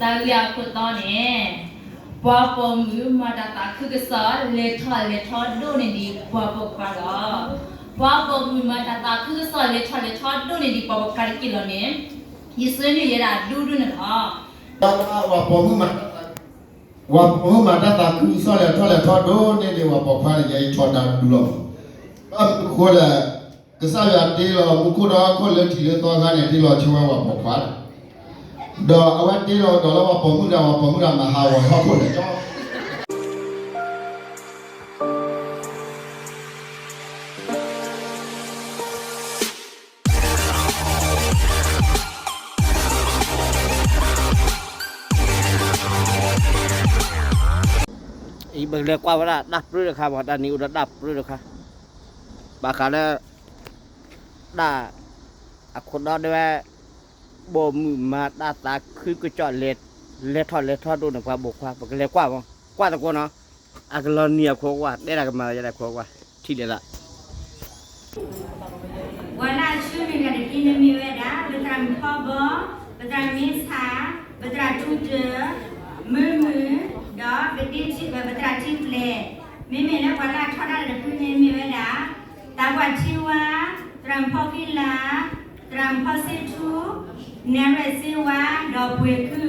တၢ်ဂ့ၢ်အခိၣ်တီန့ၣ်, ပှၤပိာ်မုၣ်မၤတၢ်သးခုကစီၣ် လဲၤထီၣ်လဲၤထီဒိၣ်န့ၢ်ဒံးပှၤပိာ်ခွါလီၤ. ပှၤပိာ်မုၣ်မၤတၢ်သးခုကစီၣ် လဲၤထီၣ်လဲၤထီဒိၣ်န့ၢ်ဒံးပှၤပိာ်ခွါတက့ၢ်လီၤန့ၣ်, ယဆၢန့ၢ်ယဲဒၣ်ဒူဒူန့ၣ်လီၤ. ပှၤပိာ်မုၣ်မၤတၢ်သးခုကစီၣ် လဲၤထီၣ်လဲၤထီဒိၣ်န့ၢ်ဒံးပှၤပိာ်ခွါန့ၣ် ယဲယထီဒါဒူလီၤ. ဘၣ်မနုၤအဃိလဲၣ်, ကစၢ်ယွၤတ့လီၤမူခိၣ်ဒီးဟီၣ်ခိၣ်လၢထံးလၢသီအခါန့ၣ် တ့လီၤဆိဝဲပှၤပိာ်ခွါ, ဒီးအဝဲတ့လီၤကဒီးလၢပှၤပိာ်မုၣ်တဂၤ, ပှၤပိာ်မုၣ်တဂၤမၤဟးဂီၤဟီၣ်ခိၣ်လဲၤကၠီ အံၤ ပကလဲၤကွၢ်ဝဲဒၣ်တၢ်ပြၢတခါမး, တၢ်နံၤအိၣ်ဒီးတၢ်ပြၢတခါ, ဘၣ်ဃးလၢ တၢ် အခိၣ်တီဒၣ်ဝဲ ပိာ်မုၣ်မၤတၢ်သးခုကစီၣ် လဲၤထီၣ်လဲၤထီဒိၣ်န့ၢ်ပှၤပိာ်ခွါ, ပကလဲၤကွၢ်မး, ကွၢ်သကိးနီၤ, အကလီၤနံၤအခိၣ်ကွၢ် တဲဒၣ်ကမၤယဲဒၣ်ခိၣ်ကွၢ် ထံၣ်ဒဲးသး ပှၤလၢအဆှၢန့ၢ်တၢ်တက့ၢ်န့ၣ်မ့ၢ်ဝဲဒၣ် ပသရၣ်မုၣ်ဖီဘီ, ပသရၣ်မ့ဆၣ်, ပသရၣ်ထူတၢၢ်, မုၢ်မုၢ်, ဒီးပသရၣ်ထံပျဲၢ်, မ့မ့ၢ်လၢပှၤလၢအထီဒါတၢ်တဖုန့ၣ်မ့ၢ်ဝဲဒၣ် သးပှၢ်ထံဝါ, သရၣ်မုၣ်ဖီဃံလၤ, သရၣ်မုၣ်ဖီစ့ထူ, နဲၣ်ရွဲၣ်စ့ဝါ, ဒီးပှ့ၤခု,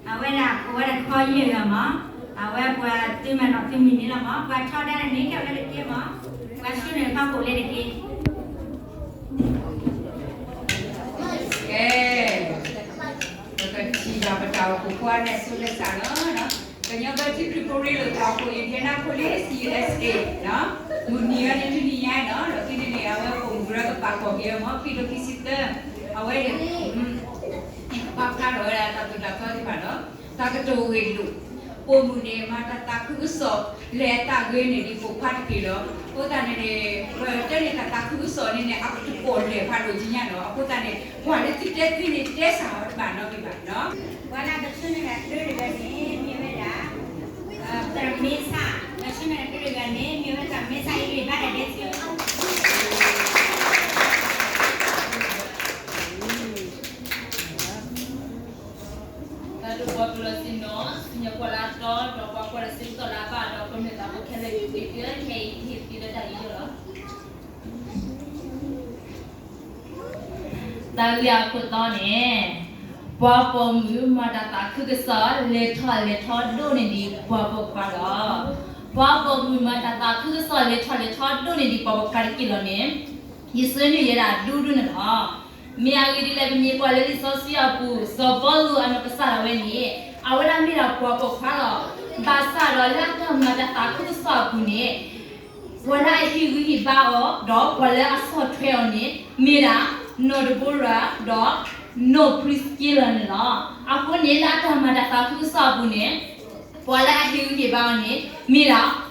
အဝဲဒၣ်အိၣ်ဝဲဒၣ်ခီယဲၢ်ဂၤမး, အဝဲပှၤသုးမုၢ်နီၢ်သုးမုၢ်နံၤလီၤမး, ပှၤထီဒါန့ၣ်ကဲဝဲလၢတက့ၢ်မး, ပှၤဆှၢန့ၢ်ဖီခိၣ်လၢတက့ၢ် ကဲ, ပကထံၣ်ဘၣ်ပတၢ်အိၣ်ဖှိၣ်ဖိအနၢ်စိၤလၢစးလီၤ. ကညီဘျၢထံခရံာ်ဖိရ့လိာ်တၢ်အိၣ်ဖှိၣ် Indianapolis, USA, မုၢ်နံၤအံၤန့ၣ် တနံၤညါနီၤ, ဒီးခဲအံၤန့ၣ် အဝဲပိာ်မုၣ်ကရၢကပာ်ဖှိၣ်က့ၤအီၤမး ခံကထိခံဆံသၢ, အဝဲန့ၣ် ပာ်ဖျါထီၣ်ဝဲဒၣ်တၢ်သိၣ်တၢ်သီသ့ၣ်တဖၣ်ဒီး တၢ်ကတိၤဂ့ၢ်လိာ်, ပိာ်မုၣ်န့ၣ် မၤတၢ်သးခုကစီၣ် လဲၤအသးဂ့ၤန့ၢ်ဒံးပိာ်ခွါတက့ၢ်လီၤ. အဃိသတးန့ၣ်န့ၣ် ပတဲန့ၣ်တၢ်သးခုကစီၣ်န့ၣ်န့ၣ် အကတကိးလဲၤဖးဒိၣ်ကညါလီၤ. အဃိသတးန့ၣ် ပှၤလၢသုတဲသ့န့ၣ် တဲစၢ်အီၤတဘၣ်နီတမံၤဘၣ်နီၤ. ပှၤလၢပဆှၢန့ၢ်တၢ်တက့ၢ်တဂၤန့ၣ် မ့ၢ်ဝဲဒၣ် သရၣ်မ့ဆၣ်, ပှၤဆှၢန့ၢ်တၢ်တက့ၢ်တဂၤန့ၣ် မ့ၢ်ဝဲဒၣ်မ့ဆၣ်အံၤ ဘၣ်တၢ်ဒဲးဆူ တၢ်ဒိၣ်ပှၤကလီၤဆ့ၣ်နီၤ စံၣ်ညီၣ်ကွီၢ်လၢအတီ ဒီးပှၤကွၢ်တၢ်စ့ၢ်ကီးလၢအဘၣ် ဒီးပမ့ၢ်သးဖိခဲလၢာ် ယက့ၤတုၤခဲအံၤ ဟ့ၣ်သုလၢတၢ်ယူးယီၣ်လီၤ. တၢ်ဂ့ၢ်အခိၣ်တီန့ၣ်, ပှၤပိာ်မုၣ်မၤတၢ်သးခုကစီၣ် လဲၤထီၣ်လဲၤထီဒိၣ်န့ၢ်ဒံးပှၤပိာ်ခွါလီၤ. ပှၤပိာ်မုၣ်မၤတၢ်သးခုကစီၣ် လဲၤထီၣ်လဲၤထီဒိၣ်န့ၢ်ဒံးပှၤပိာ်ခွါတက့ၢ်လီၤန့ၣ်, ယဆၢန့ၢ်ယဲဒၣ်ဒူဒူန့ၣ်လီၤ. မ့ၢ်အဂ့ၢ်ဒ်လဲၣ် ပမ့ၢ်ကွၢ်လၢလံာ်စီဆှံအပူၤ စီၤပီလူးအနီၢ်ကစၢ်ဒၣ်ဝဲန့ၣ် အဝဲဒၣ်မ့ၢ်ဒၣ်ပှၤပိာ်ခွါလီၤ. ဘၣ်ဆၣ်ဒီးလၢအတၢ်မၤတၢ်သးခုကစီၣ်အပူၤန့ၣ် ပှၤလၢအဟ့ၣ်ဂံၢ်ဟ့ၣ်ဘါအီၤ ဒီးပှၤလၢအဆီၣ်ထွဲအီၤန့ၣ် မ့ၢ်ဒၣ် နီၢ်ဒဘိရၤ ဒီး နီၢ်ပြံးစက့လၢန့ၣ်လီၤ. အဃိန့ၣ် လၢအတၢ်မၤတၢ်သးခုကစီၣ်အပူၤန့ၣ်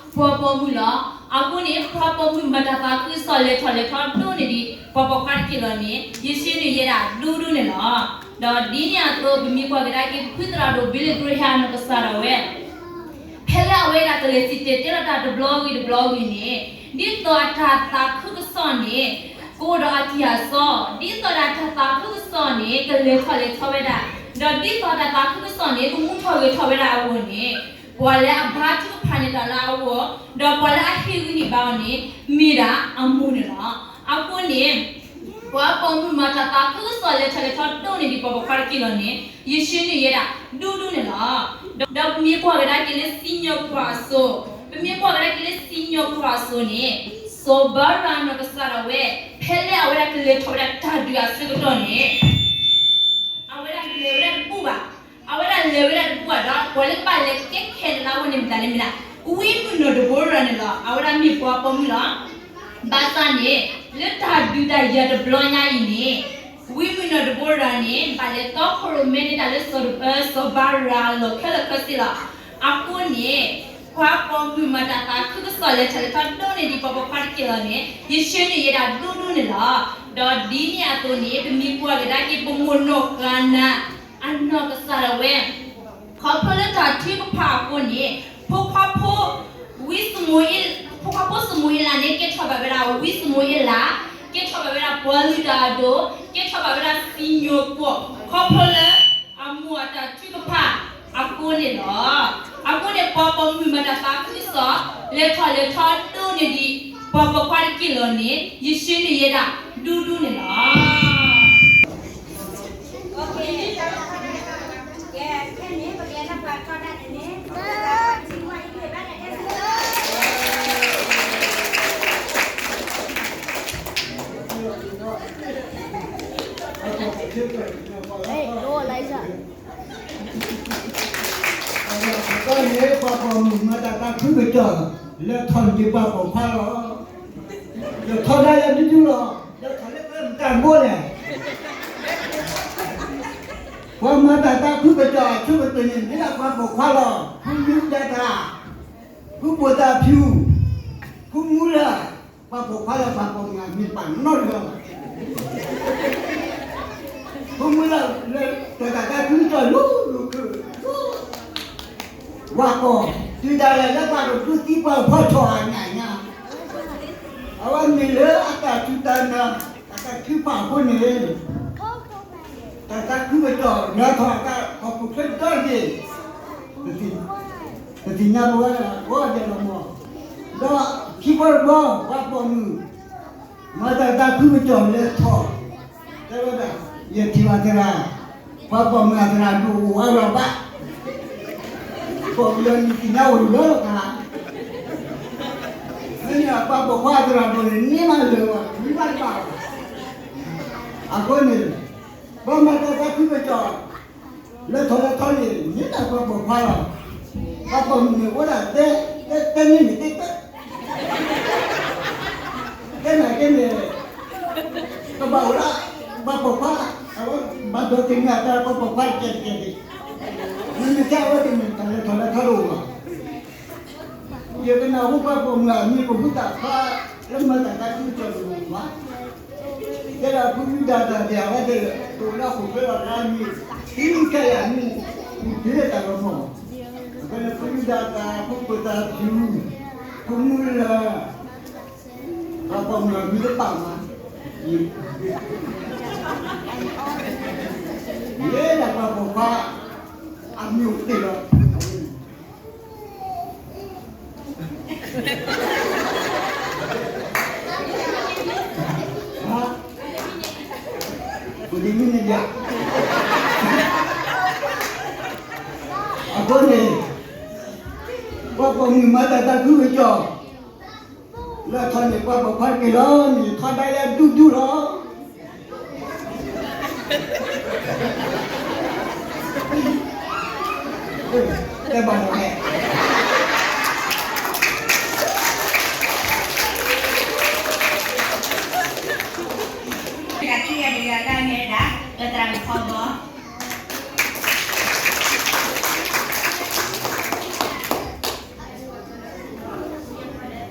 ပှၤလၢအဟ့ၣ်ဂံၢ်ဟ့ၣ်ဘါအီၤန့ၣ် မ့ၢ်ဒၣ်ပှၤပိာ်မုၣ်လီၤ. အဃိန့ၣ် ပှၤပိာ်မုၣ်မၤတၢ်သးခုကစီၣ် လဲၤထီၣ်လဲၤထီဒိၣ်န့ၢ်ဒံး ပှၤပိာ်ခွါတက့ၢ်လီၤန့ၣ် ယဆၢန့ၢ်ယဲဒၣ်ဒူဒူန့ၣ်လီၤ. ဒီးဒ်န့ၣ်အသိး ပမ့ၢ်ကွၢ်ကဒါက့ၤ ပဖုသရၣ်ဒိၣ် Billy Graham အနီၢ်ကစၢ်ဒၣ်ဝဲ ဖဲလၢအဝဲဒၣ်ကလဲၤစံၣ်တဲၤတဲလီၤတၢ်တဘျီဂ့ၤတဘျီဂ့ၤန့ၣ် ဒ်သိးအတၢ်သးခုကစီၣ်န့ၣ် ကအိၣ်ဒီးအတံၢ်အစီ, ဒ်သိးဒၣ်တၢ်သးခုကစီၣ်န့ၣ် ကလဲၤထီၣ်လဲၤထီဝဲဒၣ်, ဒီးဒ်သိးတၢ်သးခုကစီၣ်န့ၣ် ကမူထီၣ်ဂဲၤထီၣ်ဝဲဒၣ်အဂီၢ်န့ၣ် ပှၤလၢအဘါထုကဖၣ်န့ၢ်တၢ်လၢအဂီၢ်, ဒီးပှၤလၢအဟ့ၣ်ဂံၢ်ဟ့ၣ်ဘါအီၤန့ၣ် မ့ၢ်ဒၣ်အမိၢ်န့ၣ်လီၤ. အဃိန့ၣ် ပှၤပိာ်မုၣ်မၤတၢ်သးခုကစီၣ် လဲၤထီၣ်လဲၤထီဒိၣ်န့ၢ်ဒံးပှၤပိာ်ခွါတက့ၢ်လီၤန့ၣ် ယဆၢန့ၢ်ယဲဒၣ်ဒူဒူန့ၣ်လီၤ. ဒီးပမ့ၢ်ကွၢ်ကဒါက့ၤလၢစံၣ်ညီၣ်ကွီၢ်အစိၤ, ပမ့ၢ်ကွၢ်ကဒါက့ၤလၢစံၣ်ညီၣ်ကွီၢ်အစိၤန့ၣ် စီၤဘၤရၤနီၢ်ကစၢ်ဒၣ်ဝဲ ဖဲလၢအဝဲဒၣ်ကလဲၤထီၣ်ဝဲဒၣ်တၢ်ဒုးအဆၢကတီၢ်န့ၣ် အဝဲဒၣ်လဲၤဝဲဒၣ်တဘူၣ်ဘၣ်. အဝဲဒၣ်လဲၤဝဲဒၣ်တဘူၣ်ဘၣ်ဒီး ပှၤလၢကဘၣ်လဲၤကဲခဲလၢာ်လၢအဂီၢ်န့ၣ် မတၤလဲၣ်မ့ၢ်ဒၣ် ဝံမုၣ်နီၢ်ဒဘိရၤန့ၣ်လီၤ. အဝဲဒၣ်မ့ၢ်ပှၤပိာ်မုၣ်လီၤ. ဘၣ်ဆၣ်န့ၣ် လၢတၢ်ဒုးတၢ်ယၤတဘျီညါအံၤန့ၣ် ဝံမုၣ်နီၢ်ဒဘိရၤန့ၣ် ဘၣ်လဲၤတီခိၣ်ရိၣ်မဲန့ၢ်တၢ်လၢစီၤ စီၤဘၤရၤအလီၢ်ခဲလၢာ်ခဲဆ့လီၤ. အဃိန့ၣ် ပှၤပိာ်မုၣ်မၤတၢ်သးခုကစီၣ် လဲၤထီၣ်လဲၤထီဒိၣ်န့ၢ်ဒံးပှၤပိာ်ခွါတက့ၢ်လီၤန့ၣ် ယဆၢန့ၢ်ယဲဒၣ်ဒူဒူန့ၣ်လီၤ. ဒီးဒ်န့ၣ်အသိးန့ၣ် ပမ့ၢ်ကွၢ်ကဒါက့ၤ ပမိၢ်နီၢ်ဃၤနၤ အနီၢ်ကစၢ်ဒၣ်ဝဲ ခီဖျိလၢတၢ်ထုကဖၣ်အဃိန့ၣ် ဖိခွါဖိ ဝံစမူၤအ့ ဖိခွါဖိစမူၤအ့လးန့ၣ် ကဲထီၣ်ဘၣ်ဝဲဒၣ်ဝံစမူၤအ့လး, ကဲထီၣ်ဘၣ်ဝဲဒၣ်ပှၤလုၢ်တၢ်အဒိၣ်, ကဲထီၣ်ဘၣ်ဝဲဒၣ်စံၣ်ညီၣ်ကွီၢ် ခီဖျိလၢ အမိၢ်အတၢ်ထုကဖၣ် အဃိန့ၣ်လီၤ. အဃိန့ၣ် ပှၤပိာ်မုၣ်မၤတၢ်သးခုကစီၣ် လဲၤထီၣ်လဲၤထီဒိၣ်န့ၢ်ဒံး ပှၤပိာ်ခွါတက့ၢ်လီၤန့ၣ် ယဆှၢန့ၢ်ယဲဒၣ်ဒူဒူန့ၣ်လီၤ. အဃိန့ၣ် ပှၤပိာ်မုၣ်မၤတၢ်သးခုကစီၣ် လဲၤထီၣ်န့ၢ်ပှၤပိာ်ခွါလီၤ. လဲၤထီၣ်ဒၣ်ယဲဒူဒူလီၤ. လဲၤထီၣ်လၢမတၤဘိလဲၣ်. ပှၤမၤတၢ်သးခုကစီၣ်အဆိကတၢၢ်န့ၣ် မ့ၢ်ဒၣ်ပှၤပိာ်ခွါလီၤ. ဖုမူဒါတၢ်, ဖုပိာ်သးဖၠူ, ဖုမူလၢ်, ပှၤပိာ်ခွါလၢပှၤပိာ်မုၣ်အမံၤပာ်နီတဂၤဘၣ်. ဖုမူလၢ်လၢတၢ်သးခုကစီၣ်လိၤလိၤခုၣ်, ဝၤကီၢ်, တုၤဒၣ်လဲာ်လၢပှၤကဒူသံပှၤဖီထီၣ်အညၣ်ညါ, အဝဲမ့ၢ်လၢအတၢ်စူၢ်တၢ်နာ် အတၢ်ထုကဖၣ်အဃိန့ၣ် တၢ်သးခုကစီၣ် လဲၤထီၣ်အသး ဟီၣ်ခိၣ်ချၢဒီတဘ့ၣ်, ပသ့ၣ်ညါပဝဲဒၣ်ကိးဂၤဒဲးလီၤမး, ဒီးခံဘီတဘီ ပှၤပိာ်မုၣ် မၤတၢ်သးခုကစီၣ်လဲၤထီၣ်, တဲဝဲဒၣ် ယထံၣ်ဘၣ်သရၣ်, ပှၤပိာ်မုၣ်အသရၣ်ဒိၣ်အိၣ်ဝဲလီၤဘၣ်, ပိာ်မုၣ်လၢနသ့ၣ်ညါအိၣ်လၢလီၤကါ, မ့မ့ၢ်ပှၤပိာ်ခွါအသရၣ်ဒိၣ်န့ၣ် န့ၢ်မးလၢာ်ဘၣ် မံဘၣ်တဘၣ်ဘၣ်. အဃိန့ၣ် ပှၤမၤတၢ်သးခုကစီၣ် လဲၤထီၣ်လဲၤထီန့ၣ် မ့ၢ်ဒၣ်ပှၤပိာ်ခွါလီၤ. ပှၤပိာ်မုၣ်န့ၣ် အိၣ်ဒၣ်တဲ တဲ တဲန့ၢ်န့ၣ်တဲတဲ တဲနၤတဲန့ၣ် ကဘၣ်အိၣ်ဒၣ် ပှၤပိာ်ခွါ, အဝဲဘၣ်ဒိးသ့ၣ်ညါတၢ်ပှၤပိာ်ခွါတကဲတကဲန့ၣ်, မ့မ့ၢ်တၢ်အဝဲသ့ၣ်န့ၣ် တၢ်လဲၤထီၣ်လဲၤထီတအိၣ်ဘၣ်. ယကနၢ်ဟူပှၤပိာ်မုၣ်အမံၤ ပဃုတၢ်ဖျါလၢမၤတၢ်သးခုကစီၣ်တအိၣ်ဘၣ်. တဲဒၣ်ဖုမူဒါတၢ်ဒဲး အဝဲသ့ၣ်တအိၣ်လၢဟီၣ်ခိၣ်ချၢလီၤကါမံၤ, ဖံကဲယၤမံၤ, ဖံလၢတၢ်လီၤမီၢ်, အဃိန့ၣ် ဖုမူဒါတၢ် ဖုပိာ်သးဖၠူ, ဖုမူလၢ်, ပှၤပိာ်မုၣ်အမံၤတဘၣ်မး, မ့ၢ်ဒၣ်ပှၤပိာ်ခွါအမံၤအိၣ်တ့ၢ်လီၤ. ပဒိးမံန့ၣ်ယါ, အဃိန့ၣ် ပှၤပိာ်မုၣ်မၤတၢ်သးခုကစီၣ် လဲၤထီၣ်န့ၢ်ပှၤပိာ်ခွါတက့ၢ်လီၤန့ၣ် ထီဒါယဲဒူဒူလီၤ. တဘၣ်လီၤဟဲ တၢ်ထံၣ်အဒုးအတၢ်မဲာ်ဒၣ် လၢသရၣ်မုၣ်ဖီ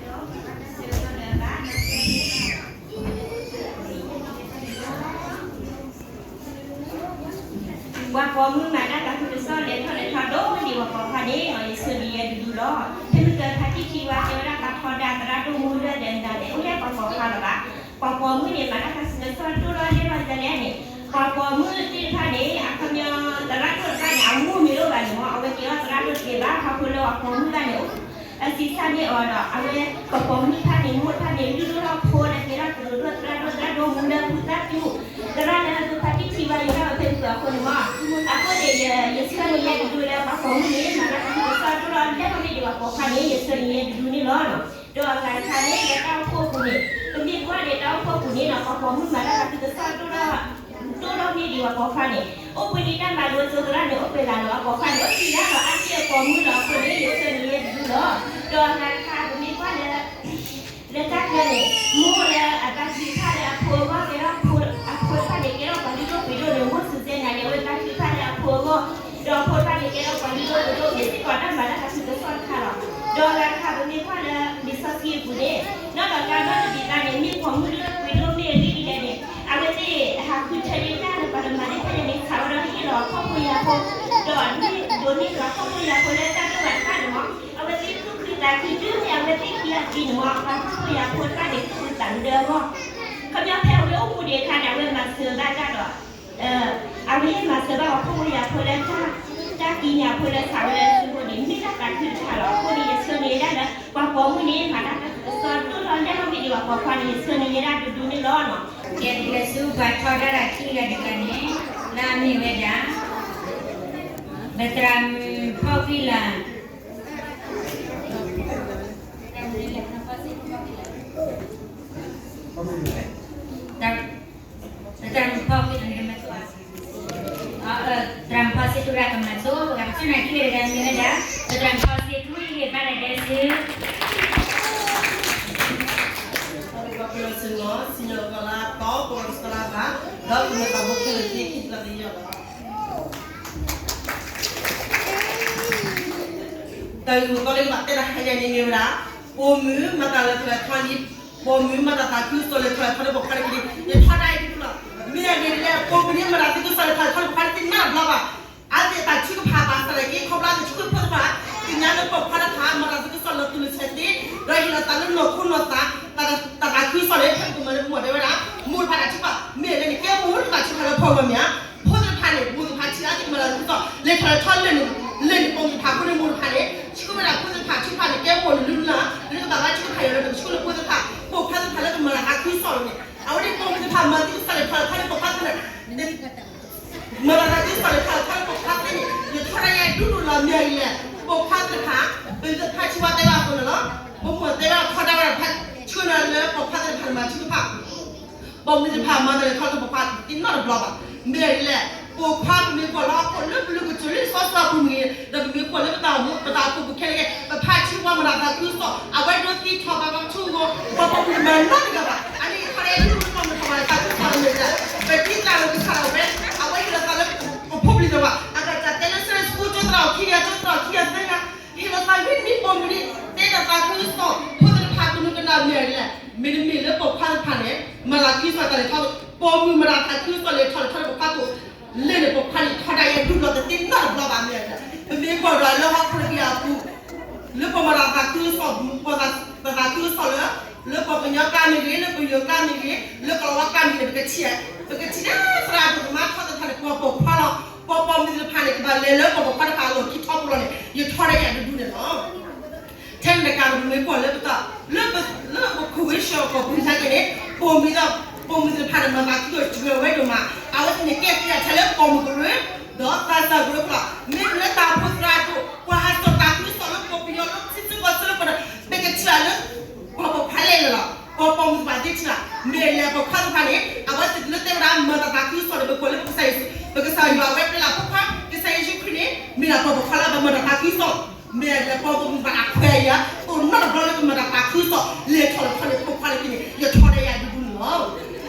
ဘီ ပှၤပိာ်မုၣ်မၤတၢ်သးခုကစီၣ် လဲၤထီၣ်လဲၤထီဒိၣ်န့ၢ်ပှၤပိာ်ခွါန့ၣ် ယဆၢန့ၢ်ယဲဒူဒူလီၤ. ဖဲမုၢ်ကဖါတံၢ်ခံဝါ တဲဝဲဒၣ်ပှၤထီဒါသရၣ်ဒိၣ်မူလၢ်ဒီးမတၤလဲၣ် အိၣ်လၢပှၤပိာ်ခွါလၢၤဘၣ်. ပှၤပိာ်မုၣ်န့ၣ် မၤတၢ်သးခုကစီၣ်ဒိၣ်ထီၣ်လဲၤထီၣ်လဲၤထီန့ၣ် ပှၤပိာ်မုၣ်သ့ၣ်တဖၣ်န့ၣ် အခီပညီ သရၣ်ဒိၣ်တဖၣ်န့ၣ် အမူမ့ၢ်လိၣ်ဘၣ်န့ၣ်မ့ၢ် အဝဲကဲထီၣ်သရၣ်ဒိၣ်တဂ့ၤဘၣ် ခီဖျိလၢပှၤပိာ်မုၣ်ဘၣ်န့ၣ် အစံးဆၣ်န့ၢ်အီၤဒီး အဝဲပှၤပိာ်မုၣ်တဖၣ်န့ၣ် မိၢ်တဖၣ်န့ၣ် လုၢ်ဒိၣ်ထီၣ်ဖိဒီးကဲထီၣ်သရၣ်ဒိၣ် သရၣ်ဒိၣ် သရၣ်ဒိၣ်မူလၢ်ဖုသၣ်တူၢ် သရၣ်လၢဖုဖါတံၢ်ထံဝါယိၤဒၣ်ဝဲဖဲဖုအဃိန့ၣ်မ့ၢ် အဃိန့ၣ် ယဆၢန့ၢ်ယဲဒူဒူလၢပှၤပိာ်မုၣ်န့ၣ် မၤတၢ်သးခုကစီၣ်ဒိၣ်ထီၣ်လဲၤထီၣ်န့ၢ်ဒံးပှၤပိာ်ခွါန့ၣ် ယဆၢန့ၢ်ယဲဒူဒူန့ၣ်လီၤ. ဒီးအဂၤတခါန့ၣ် လၢတၢ်အိၣ်ဖှိၣ်အပူၤန့ၣ် ပမ့ၢ်ကွၢ်န့ၣ် တၢ်အိၣ်ဖှိၣ်အပူၤန့ၣ်နီၤ ပှၤပိာ်မုၣ်မၤတၢ်သးခုကစီၣ်ဒိၣ်ထီၣ် ဒိၣ်ထီၣ်န့ၢ်ဒံးပှၤပိာ်ခွါန့ၣ် အိၣ်ဘှံးနံၤတၢ်မၤလိအသိးသရၣ်န့ၣ် အိၣ်ပှဲၤဂၤလီၤ အပိာ်ခွါန့ၣ် အိၣ်ခံဂၤလီၤ အါတက့ၢ်အပိာ်မုၣ်လီၤအဃိန့ၣ် ယဆၢန့ၢ်ယဲဒူဒူလီၤ. ဒီးအဂၤတခါ ပမ့ၢ်ကွၢ်လၢ လၢတၢ်ကျဲန့ၣ် မိၢ်လၢအသးခုဖးလၢအဖိအဂီၢ် ကဲထီၣ် အဖိတဖၣ်န့ၣ် ကဲထီၣ်ပှၤလုၢ်ဒိၣ်ပှ့ၤဒိၣ်န့ၣ် မိၢ်စူၤစဲနၤန့ၣ် အဝဲသးခုဖးလၢအဖိအဂီၢ် ဒီးအဖိတဖၣ်န့ၣ်ကဲထီၣ်ပှၤလုၢ်ဒိၣ်ပှ့ၤဒိၣ် မ့ၢ်စ့ၢ်ကီးတၢ်မၤတၢ်သးခုကစီၣ်တခါလီၤ. ဒီးအဂၤတခါ ပမ့ၢ်ကွၢ်လၢလံာ်စီဆှံအပူၤန့ၣ် နီၢ်ဒီးကါဒီတဘ့ၣ်သၣ်န့ၣ် မ့ၢ်ပိာ်မုၣ်လုၢ်ဒိၣ်ပှ့ၤဒိၣ်မ့ၢ်အဂ့ၢ်ဒ်လဲၣ်န့ၣ် အဝဲသ့ၣ်ဟးဃုထၢန့ၢ်တၢ်လၢပှၤတမၤန့ၢ်ဖဲန့ၣ်န့ၣ် ဆးဝဲဒီးဟ့ၣ်လီၤအခီၣ်ဖိယာ်ဖိ ဒီးဒိးန့ၢ်လီၤအခီၣ်ဖိယာ်ဖိလၢတၢ်ဒိၣ်ဘၣ်တဖၣ်န့ၣ်မ့ၢ် အဝဲသ့ၣ်သူၣ်ခုသးခုတုၤမ့ၢ်အဝဲသ့ၣ်ခံဂၤသံန့ၣ်မ့ၢ် ပှၤခီၣ်ဖိယာ်ဖိတဖၣ်န့ၣ်သူၣ်ခုသးခုဒၢအဂီၢ် ခီပညီဖဲအဝဲအိၣ်မူဒံးအခါန့ၣ် အဝဲမၤစၢၤဘၣ်တၢ်ဒီး အဝဲဟ့ၣ်မၤစၢၤဘၣ်ပှၤခီၣ်ဖိယာ်ဖိလၢတၢ် တၢ်ကံးညာ်ဖိလၢဆးဝဲ ပိာ်မုၣ်န့ၣ် မၤတၢ်တၢ်ကစီၣ်ဒိၣ်ထီၣ်လဲၢ်ထီၣ်မ့ၢ်ဒံးဘၣ် ပိာ်ခွါန့ၣ် ယဆၢန့ၢ်ယဲဒၣ်ဒူဒူန့ၣ်လီၤနီၤ. ကဲ ပကလဲၤဆူပှၤထီဒါတၢ်ခံဂၤတဂၤန့ၣ် လၢအမ့ၢ်ဝဲဒၣ် ဘသရၣ်မုၣ်ဖီဃံလၤ သရၣ်မုၣ်ဖီ သရၣ်မုၣ်ဖီစ့ထူရၣ်ကမၤဆိ ပကပဆူၣ်နာ်ခံဂၤတဂၤမ့ၢ်ဝဲဒၣ် သရၣ်မုၣ်ဖီစ့ထူ ဟ့ၣ်ဂံၢ်ဘါတၢ်ဒဲးဆူ ပကပလီၢ်ဆူနီၤ စံၣ်ညီၣ်ကွီၢ်လၢအတီ ပကစၢ်လၢဘၣ် ဒီးပမ့ၢ်သးဘိခဲလၢာ်သ့ခံသးသ့ယီၤလီၤ. တၢ်ဂ့ၢ်မိၢ်ပှၢ်လၢကဘၣ်တဲတၢ်ဟါညါန့ၣ်မ့ၢ်ဝဲဒၣ် ပိာ်မုၣ်မၤတၢ်လဲၤထီၣ်လဲၤထီလံ ပိာ်မုၣ်မၤတၢ်သးခုကစီၣ်လဲၤထီၣ်လဲၤထီလၢပိာ်ခွါန့ၣ် ယထီဒါအံၤဒ်လီၤ. မ့ၢ်အဂ့ၢ်ဒ်လဲၣ် ပိာ်မုၣ်န့ၣ်မၤတၢ်သးခုကစီၣ်လဲၤထီၣ်လဲၤထီလၢပိာ်ခွါန့ၣ် တသ့နီတဘျီဘၣ်. အဝဲသ့ၣ်အတၢ်ထုကဖၣ်ဘၣ်ဆၣ်သနာ်က့ ခီဖျိအတၢ်ထုကဖၣ်သ့ၣ်တဖၣ် သ့ၣ်ညါလၢပိာ်ခွါတဖၣ်မၤတၢ်သးခုကစီၣ်လၢသူၣ်လၢဆဲးသ့ ဒီးဟ့ၣ်လီၤသးလၢနီၢ်ခိနီၢ်သး တၢ်သးခုကစီၣ်န့ၣ် ဖဲပကမၤလၢပမိၢ်တဲဝဲဒၣ် မိၢ်တဖၣ်တၢ်ထုကဖၣ် မ့ၢ်အဂ့ၢ်န့ၣ် ကဲမိၢ်တဖၣ်ထုကဖၣ်လၢပဂီၢ်မ့ၢ်ဧါ ဖိသ့ၣ်တဖၣ်န့ၣ် မိၢ်တဖၣ်ထံၣ်အါက့ၤမၤတၢ်သးခုကစီၣ် လဲၤထီၣ်လဲၤထီလၢ လၢန့ၣ်ပိာ်မုၣ်တဖၣ်အဃိန့ၣ် မိၢ်တဖၣ်န့ၣ် ဆှၢဝဲဒၣ်ဖိသ့ၣ်တဖၣ်ထုကဖၣ်န့ၣ် ကဲမိၢ်န့ၣ်လုၢ်လၢ် လၢကဘၣ်ဘါထုကဖၣ်ယီၤလၢကဆှၢလၢဖိသ့ၣ်တဖၣ် ပိာ်ခွါသ့ၣ်တဖၣ်လၢကမၤတၢ်သးခုကစီၣ်န့ၣ် အဝဲန့ၣ်ပိာ်မုၣ်သ့ၣ်တဖၣ်မၤသးခုကစီၣ်လဲၤထီၣ်လဲၤထီလၢပိာ်ခွါသ့ၣ်န့ၣ် မၤတၢ်သးခုကစီၣ်လဲၤထီၣ်လဲၤထီလၢပိာ်ခွါသ့ၣ်န့ၣ် ယထီဒါယဲဒူဒူလီၤ မ့ၢ်အဂ့ၢ်လဲၣ် ပိာ်ခွါသ့ၣ်တဖၣ် ပသ့ၣ်တဖၣ်ထံၣ်ဝဲတဲဘၣ်အဃိန့ၣ်လီၤ. ပမိၢ်တဲဝဲဒၣ်ထီဒါဝဲဒၣ်ဖဲဆှၢနၤလၢပိာ်ခွါသ့ၣ်တဖၣ်န့ၣ်မၤထုကဖၣ် ပိာ်မုၣ်သ့ၣ်တဖၣ်မၤတၢ်လဲၤထီၣ်လၢပိာ်ခွါသ့ၣ်နီတဘျီဘၣ်. မ့ၢ်အဂ့ၢ်လဲၣ် ပိာ်ခွါပမ့ၢ်ကွၢ်လၢဟီၣ်ခိၣ်လၢပျုၤကစၢၢ်လၢစီစီပူၤမ့ၢ်ဂ့ၤ ဒီးပမ့ၢ်ကွၢ်လၢပတၢ်အိၣ်မူ ပတၢ်အိၣ်ဖှိၣ်ပူၤခဲလၢာ်ခဲဆ့ ပဖါထံဝါမၤတၢ်သးခုကစီၣ် အဝဲဒိးသံထီၣ်ဘၣ်ပှၤဆူအဂီၢ် ပှၤပိာ်မုၣ်မၤနီတဂၤဘၣ်. အန့ၣ်ခီန့ၣ်ဒ်ပမၤထီၣ်ဘၣ်တၢ်သးခုကစီၣ်မ့ၢ်ဂ့ၤ ပထံၣ်တၢ်လၢကစၢ်ဒၣ်ဝဲ အဝဲဟ့ၣ်လီၤသးလၢပဖိပလံၤသ့ၣ်တဖၣ် အကစၢ်တဲလၢ Sunday school ကၠိသရၣ်ခံဂၤ ကၠိသရၣ်ခံဂၤသၢဂၤ ဟ့ၣ်လီၤသးဂ့ၢ်မံပိာ်မုၣ်န့ၣ် တဲတၢ်သးခုကစီၣ် ဖိသ့ၣ်တဖၣ်ကနူးကနၣ်မ့ၢ်ဂ့ၤလဲၣ် မ့တမ့ၢ်လၢပိာ်ခွါသ့ၣ်တဖၣ်န့ၣ် မၤသးခုကစီၣ်တၢ်လဲၤထီၣ် ပိာ်မုၣ်မၤတၢ်သးခုကစီၣ်လဲၤထီၣ်လဲၤထီလၢပိာ်ခွါသ့ၣ် လၢန့ၣ်ပိာ်ခွါန့ၣ် ထီဒါယဲဒူဒူလီၤတသ့နီတဘျီဘၣ်မ့ၢ်ဂ့ၤ ပမ့ၢ်ကွၢ်ဒီးလၢဟီၣ်ခိၣ်တကယၤအပူၤ လၢပမၤတၢ်သးခုကစီၣ် ပတၢ်သးခုကစီၣ်လၢ လၢပှၤကညီကျါမ့ၢ်ဂ့ၤ လၢပယီၤကျါမ့ၢ်ဂ့ၤ လၢကလီၤဝါကျါမ့ၢ်ဂ့ၤန့ၣ် ပကထံၣ် ပကထံၣ်လၢသရၣ်ဒိၣ်ကမါထီသ့ၣ်တဖၣ်န့ၣ် ပှၤပိာ်ခွါလီၤ ပှၤပိာ်မုၣ်သ့ၣ်တဖၣ်န့ၣ် ကဘၣ်လဲၤလၢပှၤပိာ်ခွါတဖၣ်အလီၢ်ခံထီပူၤလီၤန့ၣ် ယထီဒါယဲဒူဒူန့ၣ်လီၤ. ထဲန့ၣ်တကးဒီးပမ့ၢ်ကွၢ်လၢပတၢ် လၢပ လၢပခိၣ်ဝ့ၢ်ဆှၢကီၢ်ပူၤဆါက့ၤန့ၣ် ပိာ်မုၣ် ပိာ်မုၣ်သ့ၣ်တဖၣ်န့ၣ် မၤသးခုကစီၣ်ဝဲဒိၣ်မး အဝဲသ့ၣ်န့ၣ်ကဲသ့ဒၣ်ထဲလၢပိာ်မုၣ်ကရၢ ဒီးသးစၢ်ကရၢဖိလီၤ. မ့မ့ၢ်လၢတၢ်အိၣ်ဖှိၣ်သရၣ်ဒိၣ် ပှၤဟးစိာ်တၢ်သးခုကစီၣ်လၢပှၤပယီၤလၢထံဆၢကီၢ်ဆၢလၢပှၤဒီး ပကထံၣ်ဘၣ်လၢ ပှၤပိာ်ခွါလဲၣ်လဲၣ်လီၤ. ပှၤပိာ်မုၣ်သ့ၣ်တဖၣ်သ့ထံၣ်ဘၣ် မ့ၢ်လဲၤပိာ်ခွါသ့ၣ်တဖၣ်န့ၣ် အဝဲသ့ၣ်လၢတဲဝဲဒၣ်မၤတၢ်သးခုကစီၣ်ဒီး ပကွၢ်လၢပကစၢ်ယ့ၣ်ၡူး ပကစၢ်ယွၤဝဲပျဲလၢဖိခွါ ကစၢ်ယ့ၣ်ၡူးခရံာ်န့ၣ် မ့ၢ်ဒၣ်ပှၤပိာ်ခွါလၢအဘၣ်မၤတၢ်သးခုကစီၣ် မ့ၢ်လဲၤပိာ်မုၣ်သ့ၣ်တဖၣ်အခွဲးအယာ် အိၣ်နီတဘျီလၢကမၤတၢ်သးခုကစီၣ် လဲၤထီၣ်လဲၤထီလၢပိာ်ခွါလၢခံန့ၣ် ယထီဒါယဲဒူဒူန့ၣ်လ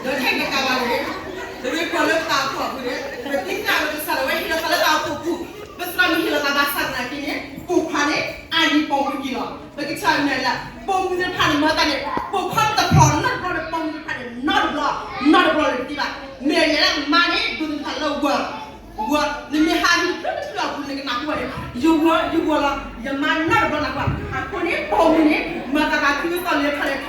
ီၤ. ဒီးထဲန့ၣ်တကးဘၣ်န့ၣ် ပမ့ၢ်ကွၢ်လၢပတၢ်အိၣ်ဖှိၣ်အပူၤန့ၣ် ပသ့ၣ်ညါလၢကစၢ်ဒၣ်ဝဲဟ့ၣ်လီၤသးလၢတၢ်အိၣ်ဖှိၣ်အပူၤ ပသရၣ်မုၣ်ဟ့ၣ်လီၤသးဘၣ်ဆၣ်သနာ်က့န့ၣ် ပိာ်ခွါန့ၣ် အါဒံးပိာ်မုၣ်က့ၤလီၤ. ပကထံၣ်မ့ၢ်လၢ ပိာ်မုၣ်သ့ၣ်တဖၣ်န့ၣ် မၤတၢ်န့ၣ် ပိာ်ခွါတဖျၢၣ်နီတဘျီဒီး ပိာ်မုၣ်သ့ၣ်တဖၣ်န့ၣ် နီတဘျီ နီတဘျီန့ၣ်တသ့ဘၣ်. မ့ၢ်လဲၤလၢမါန့ၣ် ဒိးသ့ၣ်တဖၣ်လၢဝၤ ဝၤ နမ့ၢ်ဟးဟံၣ်တဖျၢၣ်တဖျၢၣ်အပူၤ နကနၢ်ဟူဘၣ်န့ၣ် ယဝၤ ယဝၤလီၤ ယမါနီတဘျီနၢ်ဟူဘၣ်. အဃိန့ၣ် ပိာ်မုၣ်န့ၣ် မၤတၢ်သးခုကစီၣ်လဲၤထီၣ်လဲၤထီ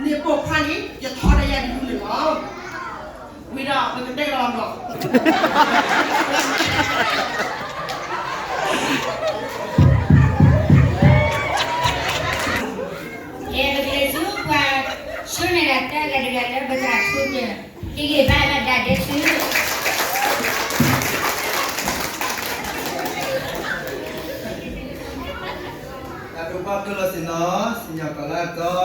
န့ၣ် ပိာ်ခွါန့ၣ် ယထီဒါယဲဒူဒူန့ၣ်လီၤ. ဝံၤဒီး ပကတဲကဒီးဘျီ ကဲ ပကလဲၤဆူပှၤဆှၢန့ၢ်ဒၣ်တၢ်ဂၤတဂၤလၢပသရၣ်ထူတၢၢ် ဟ့ၣ်ဂံၢ်ဘါဘၣ်ဒၣ်ဒဲးဆူ တၢ်ဒိးပှၢ်ကတၢၢ်လီၤဆ့ၣ်နီၤ စံၣ်ညီၣ်ကွီၢ်လၢအတီ ဒီးပှၤကဆှၢကီၤလၢအဘၣ် ဒီး ဒီ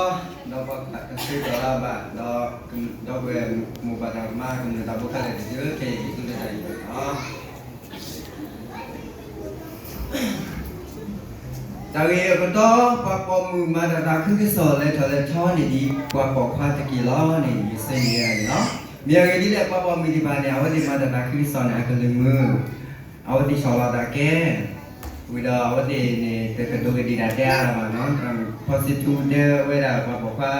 ပုၢ်ဝဲၢ်မိၢ်ပၢ်သရၣ်သမါ ကမျၢၢ်သးဘိခဲလၢာ်တက့ၢ် ခဲအံၤဒ်သိးလၢတၢ်အံၤလီၤ. တၢ်ဂ့ၢ်အကတီၢ် ပှၤပိာ်မုၣ်မၤတၢ်သးခုကစီၣ်လဲၤထီၣ်လဲၤထီန့ၣ်ဒ် ပှၤပိာ်ခွါတက့ၢ်လီၤန့ၣ် ယဆၢန့ၢ်ဝဲဒၣ်န့ၣ်လီၤ. မ့ၢ်အဂ့ၢ်ဒ်လဲၣ် ပှၤပိာ်မုၣ်သ့ၣ်တဖၣ်န့ၣ် အဝဲသ့ၣ်မၤတၢ်သးခုကစီၣ်န့ၣ် အကလုၢ်မုာ် အဝဲသ့ၣ်ဆီၣ်လီၤသးကဲ ဝံၤဒီးအဝဲသ့ၣ်န့ၣ် တကဒိးကဒံးဒၣ်တဲအါလၢၤဘၣ်နီၤ ဖီစ့ထူတဲဝဲဒၣ်ပှၤပိာ်ခွါ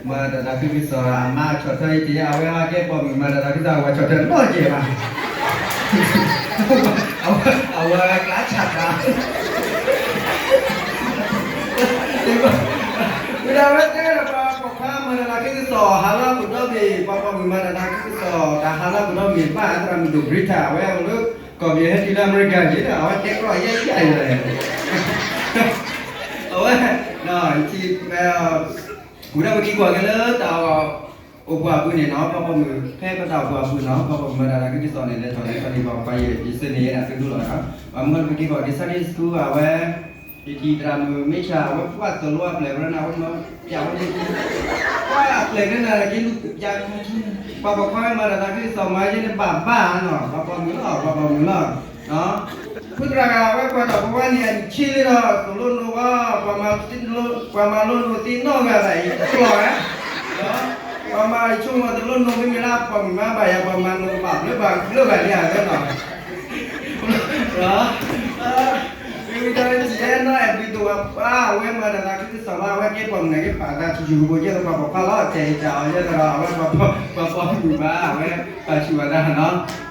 မၤတၢ်သးခုကစီၣ် အမါဆီၣ်ထွဲအံၤတယါ အဝဲဟဲကဲပိာ်မုၣ်မၤတၢ်သးခုကစီၣ် အဝဲဆီၣ်ထွဲနီတစဲးဘၣ် အဝဲကျါဆၣ်ခါ ဝံၤဒီးအဝဲတဲဝဲဒၣ်ပှၤပိာ်ခွါမၤတၢ်သးခုကစီၣ် ဟးလၢအခိၣ်ဒီဘ့ၣ် ပှၤပိာ်မုၣ်မၤတၢ်သးခုကစီၣ် တၢ်ဟးလၢအခိၣ်ဒီဘ့ၣ် ဘၣ်အသရၣ်မုၣ်ဒိၣ် Brita အဝဲအိၣ်လၢ ကီၢ်ပယီၤဟဲတုၤလၢအမဲရကၤက့ၤဒီး အဝဲတဲကြီယဲယဲအံၤလီၤ အဝဲ ထံၣ် ဝံၤဒီးပက့ၤကွၢ်က့ၤလၢတၢ်အိၣ်ဖှိၣ်အပူၤန့ၣ်နီၤ, ပှၤပိာ်မုၣ်ဖဲပတၢ်အိၣ်ဖှိၣ်အပူၤနီၤ, ပှၤပိာ်မုၣ်မၤတၢ်သးခုကစီၣ်န့ၣ် လဲၤထီၣ်လဲၤထီန့ၣ် ပှၤပှၤယဲၢ် ယဆၢန့ၣ် ယဲဒၣ်တဒူလီၤနီၤ, ဘၣ်မနုၤလၢပက့ၤကွၢ်က့ၤ Sunday School အဝဲ ယထံၣ်သရၣ်မုၣ်မ့ၢ်ဆၣ် အဝဲပှၤသိၣ်လိအပျဲၢ်ဝဲဒၣ်န့ၣ် အဝဲမၤပျဲဝဲန့ၣ် ပှၤအပျဲၢ်ကရၢနၤ က့ၤလူၤပျဲခါဆူ ပှၤပိာ်ခွါမၤတၢ်သးခုကစီၣ်မၤယဲန့ၣ်ဘၣ်ဘၣ်နီၤ, ပှၤပိာ်မုၣ်လီၤ ပှၤပိာ်မုၣ်လီၤ. ဖုသရၣ်ဂၤ အဝဲကွၢ်ထီၣ်ပဝဲန့ၣ် အနံၣ်ဆံလံဒီး သိၣ်လိနိဝဲ ပှၤမၤလိနိသ့ၣ်နီၣ်ဂၤဘၣ်အံၤ ကျီၢ်ဧါ, ပှၤမၤဆိကမိၣ်သိၣ်လိနိမ့မ့ၢ်လၢပိာ်မုၣ်မၤဘၣ်ယၤ ပှၤမၤနိကဘၣ်ဘျၢဘၣ်ဘျၢဂၤလံဧါနီၤ မ့ၢ်ဝံၤဒီး ယထံၣ်အဲၣ်နီၢ်အဲၣ်ဘျုးဒိၣ်ဝဲပှၤ အဝဲမၤတၢ်သးခုကစီၣ်လီၤ, အဝဲကဲပိာ်မုၣ်န့ၣ် က့ၤပာ်သးဆူၣ်ဆူၣ်ကပိာ်ကဲလၢပှၤပိာ်ခွါလီၤ, တဲအံၤတၢ်အီၤယဲဒီး အဝဲပှၤပိာ်မုၣ်ဘၣ် အဝဲပာ်ဆူၣ်ဘၣ်တၢ်နီၤ,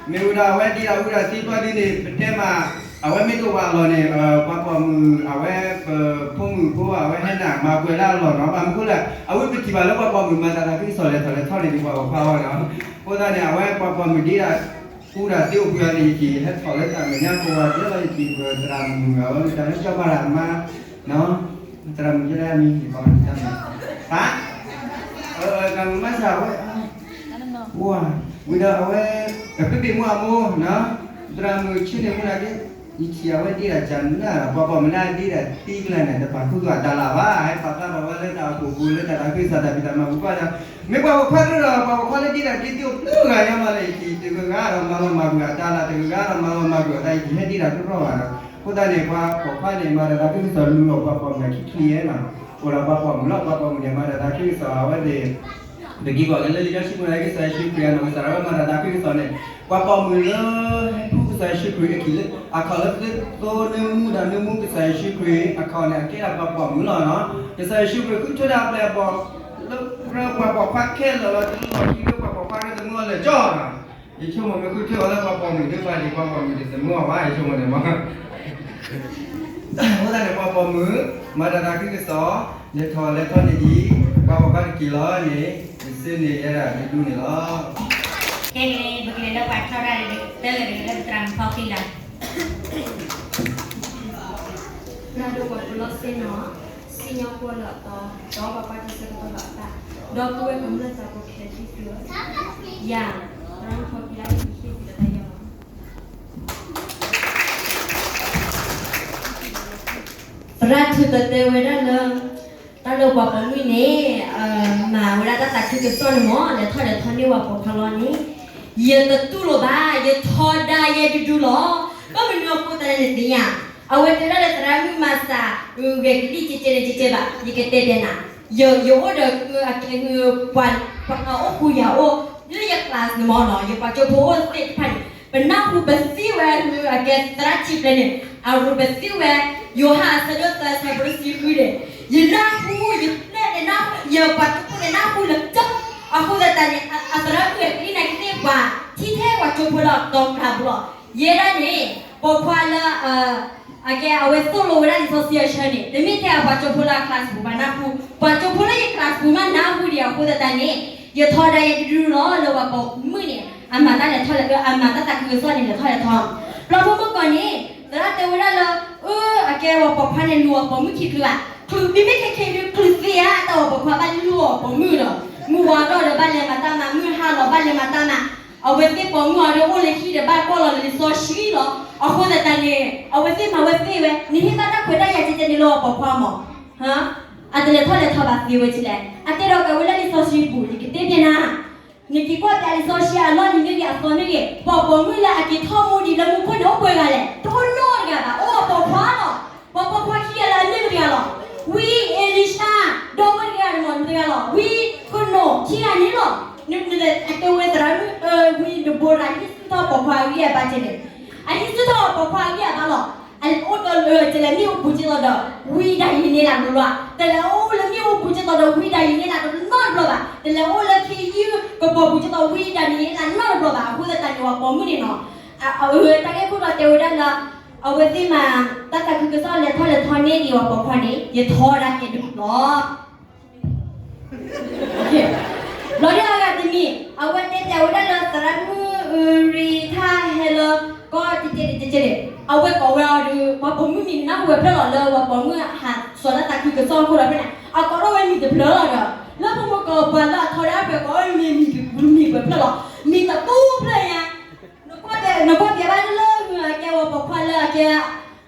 မ့ၢ်ဝံၤဒီးအဝဲဒ်တၢ်အူတၢ်သံပျီဒ်န့ၣ် ပတဲမး အဝဲမ့ၢ်တအိၣ်ဘၣ်အလီၢ်န့ၣ် ပှၤပိာ်မုၣ် အဝဲပ ဖိမုၣ်ဖိ အဝဲဟဲနုာ်မၤပှဲၤလၢအလီၢ်နီၤ, ဘၣ်မနုၤဃိလဲၣ် အဝဲပထံၣ်ဘၣ်လၢပှၤပိာ်မုၣ်မၤတၢ်သးခုကစီၣ်လဲၤထီၣ်လဲၤထီန့ၣ် ဒ်ပှၤပိာ်ခွါအဂီၢ်နီၤ, အဃိသတးန့ၣ် အဝဲပှၤပိာ်မုၣ်ဒ်တၢ် အူတၢ်သံအိၣ်ဘှံးအီၤန့ၣ် ယက့ၤဟဲထီၣ်လၢတၢ်မဲာ်ညါကိးဂၤဒဲးလီၤ, ယက့ၤပသရၣ်မုၣ်အဝဲမ့ၢ်တၢ်လၢကၠီပၤရၤမါ သရၣ်မုၣ်ယဲဒၣ်မံၤ ယပှၤမုၣ်တၢ်မံၤ သရၣ်မုၣ်မၤစၢ်ဝဲ ဝံၤဒီးအဝဲ ပပ့ၢ်မူအမိၢ် သရၣ်မုၣ်ဆ့န့ၣ်မူနာ်က့ ယထံၣ်အဝဲဒ်တၢ်ကနၣ် ပှၤပိာ်မုၣ်လၢအဒ်တၢ်သံကျါန့ၣ် တပာ်ခူသူၣ်အတၢ်လၢ်ဘၣ်, ဟဲပာ်ဖျါထီၣ်ဝဲလၢတၢ်အိၣ်ဖှိၣ်ပူၤ လၢတၢ်သးခုကစီၣ်တၢ်ဖံးတၢ်မၤပူၤကွၢ်ဒီး မ့ၢ်ပှၤပိာ်ခွါတရၢဒီး ပှၤပိာ်ခွါလၢဒ်တၢ်ဒ်သ့အိၣ်ဘျုးဂၤညါမးလၢယထံၣ် တဂၤဂၤဒီးမၤလီၤမၢ်ကွံာ်အတၢ်လၢ် တဂၤဂၤဒီးမၤလီၤမၢ်ကွံာ်အတၢ် ယထံၣ်ဟဲဒ်တၢ်တရီဘၣ်ဒီး အဃိသတးန့ၣ် ပှၤပိာ်ခွါန့ၣ် မၤတၢ်သးခုကစီၣ်လူလီၤပှၤပိာ်မုၣ်ခံချံဧါနီၤ, အိၣ်ဒီးပှၤပိာ်မုၣ်လီၤ ပှၤပိာ်မုၣ်န့ၣ် မၤတၢ်သးခုကစီၣ်အဝဲသ့ၣ် ပက့ၤကွၢ်က့ၤလၢလံာ်စီဆှံပူၤ ကစၢ်ယ့ၣ်ၡူးခရံာ်အနီၢ်ကစၢ်ဒၣ်ဝဲမၤတၢ်သးခုကစီၣ်န့ၣ် ပှၤပိာ်မုၣ်လၢဟဲဖှူကစၢ်ယ့ၣ်ၡူးခရံာ်အခံလၢ အခီၣ်လၢသိနၢမူဒီးနၢမူကစၢ်ယ့ၣ်ၡူးခရံာ်အခီၣ်န့ၣ် အကဲဒၣ်ပှၤပိာ်မုၣ်လီၤနီၤ. ကစၢ်ယ့ၣ်ၡူးခရံာ်ဃုထၢဒၣ်အပျဲၢ်အဘီၣ် လၢပှၤပိာ်ခွါခဲလၢာ်လီၤ တုၤလီၢ်ခံလၢပှၤပိာ်ခွါကသမၢအီၤလၢာ်ကၠီနီၤ. ယဆိကမိၣ်မ့ၢ်ဃုထၢအီၤလၢပှၤပိာ်မုၣ်သ့ၣ်တဖၣ်န့ၣ် ပှၤပိာ်မုၣ်တသမၢအီၤဘၣ် ယဆိကမိၣ်န့ၣ်မး အဃိသတးန့ၣ် ပှၤပိာ်မုၣ် မၤတၢ်သးခုကစီၣ် လဲၤထီၣ်လဲၤထီန့ၣ်ဒံး ပှၤပိာ်ခွါတက့ၢ်လီၤန့ၣ် ယဆၢန့ၢ်ယဲဒၣ်တဒူန့ၣ်လီၤ. ခဲကနံၣ်အံၤ ပကလဲၤလၢပှၤထီဒါတဂၤ တဂၤလၢပသရၣ်မုၣ်ဖီဃံလၤ ပှၤဒိၣ်ပှၤဖိလီၤစ့နီၤ စံၣ်ညီၣ်ကွီၢ်လၢအသီ ဒီးပှၤကွၢ်ထံဆၢကတီၢ်လၢအသး ဒီပုၢ်ဝဲၢ်ကမျၢၢ်သးဖိခဲလၢာ်သ့ၣ်ဧၢ, ယၤ သရၣ်မုၣ်ဖီဃံလၤ ယဟ့ၣ်သုတၢ်ယၤလီၤ. သရၣ်ထုးသတဲဝဲဒၣ်လၢ တၢ်လၢပှၤပိာ်မုၣ်န့ၣ် မၤဝဲဒၣ်တၢ်သးခုကစီၣ်န့ၣ်မ့ၢ် လဲၤထီၣ်လဲၤထီန့ၢ်ပှၤပိာ်ခွါလီၤန့ၣ် ယတတူၢ်လိာ်ဘၣ် ယထီဒါယဲဒူဒူလီၤ. ဘၣ်မနုၤအဃိသတးန့ၣ်သ့ၣ်ညါ အဝဲတဲဒၣ်လၢသရၣ်မုၣ်မၤစၢ် ဂဲၤကလံၣ်ကဲကဲန့ၣ်ကဲကဲဘၣ် ယကတဲပျဲနၤ ယအိၣ်ဒီး ပှၤအိၣ်ဃူယၤအိၣ် လၢယ class န့ၣ်မ့ၢ်နီၤ ယပှၤကၠိဖိအိၣ်သ့ၣ်တဖၣ်န့ၣ် ပနၢ်ဟူပသ့ၣ်ဝဲ အကဲသရၣ်ထံၣ်ပျဲန့ၣ် အရူပသ့ၣ်ဝဲ ယိၤဟၣ်အဆၢဒိၣ်သၢဆၢဖိတဆံဃုန့ၣ် ယနၢ်ဟူ ယပျဲၢ်န့ၣ် ယပှၤကၠိဖိန့ၣ်နၢ်ဟူလၢကၠီ အဃိသတးန့ၣ် အသရၣ်မုၣ်ဂဲၤကလံၣ်န့ၣ်ကသ့ၣ်ပှၤ ထံၣ်ထဲပှၤကၠိဖိလၢအတီအကျါပူၤလီၤ. ယဲဒၣ်န့ၣ် ပိာ်ခွါလၢ အကဲအဝဲသိၣ်လိဝဲဒၣ်လံာ်စီဆှံအဆၢန့ၣ် တမ့ၢ်ထဲအပှၤကၠိဖိလၢအ class ပူၤဘၣ်နၢ်ဟူ ပှၤကၠိဖိလၢယ class ပူၤမးနၢ်ဟူဒံးအဃိသတးန့ၣ် ယထီဒါယဲဒူဒူလီၤလၢပှၤပိာ်မုၣ်န့ၣ် အမၤတၢ်လဲၤထီၣ်လဲၤထီ အမၤတၢ်သးခုကစီၣ်န့ၣ် လဲၤထီၣ်လဲၤထီ ပျီဖိမုၣ်ကီၢ်န့ၣ် သရၣ်တဲဝဲဒၣ်လၢ အၢ အကဲပှၤပိာ်ခွါန့ၣ်လူၤအီၤပိာ်မုၣ်ခံချုးဘၣ် ချုးမ့မ့ၢ်ခဲခဲဒုးချုးသ့ဧါ တၢ်ဝဲပိာ်ခွါဘၣ်လူၤအီၤပိာ်မုၣ်ဒီး မုၢ်ဝါထီၣ်ဒီးဘၣ်လဲၤမၤတၢ်မၤ မုၢ်ဟါလီၤဘၣ်လဲၤမၤတၢ်မၤ အဝဲသ့ၣ်ပိာ်မုၣ်အီၤဒီးအိၣ်လၢဟံၣ်ဒီးဘၣ်ကွၢ်လီၤလံာ်စီဆှံလီၤ. အဃိသတးန့ၣ် အဝဲသ့ၣ်မၤဝဲသ့ဝဲ နဟ့ၣ်ဘၣ်တၢ်ခွဲးတၢ်ယာ်ကဲကဲန့ၣ်လၢပှၤပိာ်ခွါမး အတလဲၤထီၣ်လဲၤထီဘၣ်သ့ဝဲဒ်လဲၣ်. အတဲဒီးကးဝဲလၢလံာ်စီဆှံပူၤ ယကတဲပျဲနၤ နက့ၤကွၢ်ပျဲလံာ်စီဆှံအလီၢ်နံၤမ့ၢ်ဂ့ၤအသီမ့ၢ်ဂ့ၤ ပှၤပိာ်မုၣ်လၢအက့ၤထီၣ်မူဒံးလၢမူခိၣ်န့ၣ် အိၣ်ပှဲၤဂၤလဲၣ် တအိၣ်နီတဂၤဘၣ် အိၣ်ပှၤပိာ်ခွါလီၤ. ပှၤပိာ်ခွါခံဂၤလၢအမ့ၢ်မတၤတဂၤလီၤ ဝံအ့လံၡါ ဒီပုၢ်ဝဲၢ်တဂၤန့ၣ်မ့ၢ်မတၤတဂၤလီၤ ဝံခိၣ်နူာ်ခံဂၤန့ၣ်လီၤ. နလဲၤအတဲဝဲသရၣ်မုၣ် ဝံတဘိရၤ ဟံးဆူၣ်ထီၣ်ပိာ်ခွါအဂံၢ်အဘါကဲန့ၣ် အဟံးဆူၣ်ထီၣ်ပိာ်ခွါအဂံၢ်အဘါလီၤ. အအိၣ်ဒီးလၢတလဲၤမ့ၣ်အူပူၤကဲသိးဒီး ဝံဒၤယံးန့လးတဘျီဘၣ်. တလဲၤအိၣ်လၢမ့ၣ်အူပူၤကဲသိးဒီး ဝံဒၤယံးန့လးတနီတဘျီဘၣ်. တလဲၤအိၣ်လၢခ့ယုၢ်ကပီၤပူၤကဲသိး ဝံဒၤယံးန့လးနီတဘျီဘၣ်. အဃိသတးန့ၣ် ပှၤပိာ်မုၣ်န့ၣ်နီၤ အဝဲတၢ်ဂ့ၢ်ခိၣ်တီတဲဝဲဒၣ်လၢ အဝဲသ့ၣ်မၤတၢ်သးခုကစီၣ်လဲၤထီၣ်လဲၤထီန့ၢ်ဒံးပှၤပိာ်ခွါန့ၣ် ယထီဒါကဲဒူလီၤ. ဘျီဒ်အဂၤတမံၤ အဝဲတဲပျဲဝဲဒၣ်လၢသရၣ်မုၣ် အၢရံထၣ်ဟဲလၢ ကီၢ်တကဲန့ၣ်တကဲန့ၣ် အဝဲကိးဝဲအီၤဒီး ပှၤပိာ်မုၣ်မံၤန့ၣ် နၢ်ဟူဝဲဖျၢၣ်လီၤလၢ ပှၤပိာ်မုၣ်ဟးစိာ်တၢ်သးခုကစီၣ်အဃိဒီးဖဲန့ၣ် အကိးထီၣ်ဝဲမံၤတဖျၢၣ်လီၤဒီး လၢဖိမုၣ်ကီးပှၤလၢအထီဒါဖဲကိးဝဲမံၤ မံၤပှဲၤဖျၢၣ်လီၤ. မံၤတပူၤဖျၢၣ်ညါ နကွၢ်က့ၤဘၣ်လၢလၢအကဲဝဲပိာ်ခွါလၢအကဲ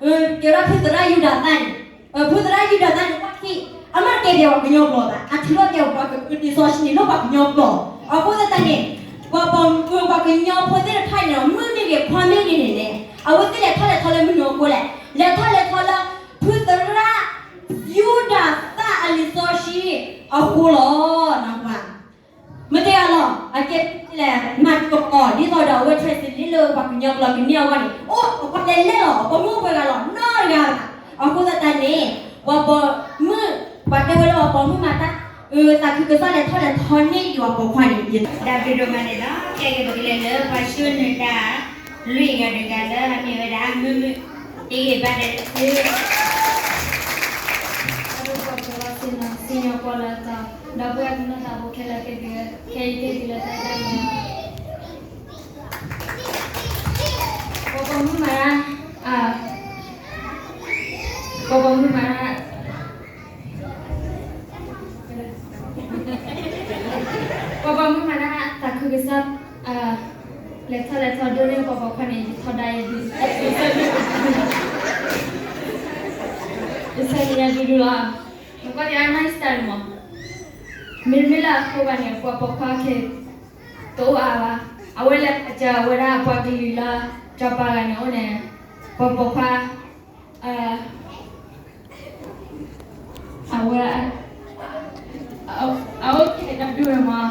ကဲဝဲဒၣ်ဖုသရၣ်ယူဒၤသၣ်န့ၣ် ဖုသရၣ်ယူဒၤသၣ်န့ၣ် ကွၢ်ထံၣ် အမ့ၢ်တကဲပှၤကညီကျိာ်ဘၣ် အထုးထီၣ်ကဲပှၤကညီလံာ်စီဆှံန့ၣ် လၢပှၤကညီကျိာ် အဃိသတးန့ၣ် ပှၤပိာ်မုၣ် ပှၤကညီဖိသ့ၣ်တဖၣ်န့ၣ်ဒီး မုၣ်မ့ၢ်ဂ့ၤ ခွါမ့ၢ်ဂ့ၤန့ၣ်န့ၣ် အဝဲသ့ၣ်လဲၤထီၣ်လဲၤထီလၢမနုၤအဃိလဲၣ်. လဲၤထီၣ်လဲၤထီလၢ ဖုသရၣ်ယူဒၤသၣ်အလံာ်စီဆှံ အဃိလီၤ. မ့ၢ်တဲအလီၤ အကဲလဲၣ် မၤကီး ဒ်သိးဒီးအဝဲ translate လၢပှၤကညီကျိာ်ကန့ၢ်အဂီၢ်န့ၣ် အိၣ် ပှၤလဲၤလဲၣ်လီၤ ပှၤမုၣ်ပှဲၤဂၤလီၤ နီတဂၤဘၣ်. အဃိသတးန့ၣ် ပှၤပိာ်မုၣ် ပှၤတဲဝဲလၢပှၤပိာ်မုၣ်မၤတၢ် အၢ သးခုကစီၣ်လဲၤထီၣ်လဲၤထီန့ၢ်ဒံးပှၤပိာ်ခွါန့ၣ် ယ တၢ်ဘျုးဒိၣ်မးန့ၣ်လီၤ. ကဲက့ၤပကလဲၤလၢပှၤဆှၢနုာ်တၢ် လွံၢ်ဂၤတဂၤလၢအမ့ၢ်ဝဲဒၣ်မုၢ်မုၢ် ဟ့ၣ်ဂံၢ်ဘါဒီး စံၣ်ညီၣ်ကွီၢ်လၢသ့ၣ်နီၣ်စံၣ်ညီၣ်ကွီၢ်လၢသီ ဒီပုၢ်ဝဲၢ်ကမျၢၢ်သးဘိခဲလၢာ်သ့ၣ်တဂၤ ခဲအံၤကဟ့ၣ်သုလၢတၢ်အဲၣ်တၢ်ကွံ ပှၤပိာ်မုၣ်မၤတၢ် ပှၤပိာ်မုၣ်မၤတၢ် ပှၤပိာ်မုၣ်မၤတၢ်သးခုကစီၣ် လဲၤထီၣ်လဲၤထီဒိၣ်န့ၢ်ပှၤပိာ်ခွါန့ၣ် ယထီဒါယဒု ယဆၢန့ၢ်ယဒုဒုလီၤ. နကွၢ်က့ၤအနီၢ် history မး မ့မ့ၢ်လၢအဃိဘၣ်န့ၣ် ပှၤပိာ်ခွါခဲ တအိၣ်အါဘၣ်. အဝဲလဲၤစၢၤဝဲဒၣ်ပှၤကလုာ်လၢ စီၤပၤဂၤန့ၣ်အိၣ်န့ၣ် ပှၤပိာ်ခွါ အဝဲ အအိၣ်ခဲဒီဒူၣ်န့ၣ်မး,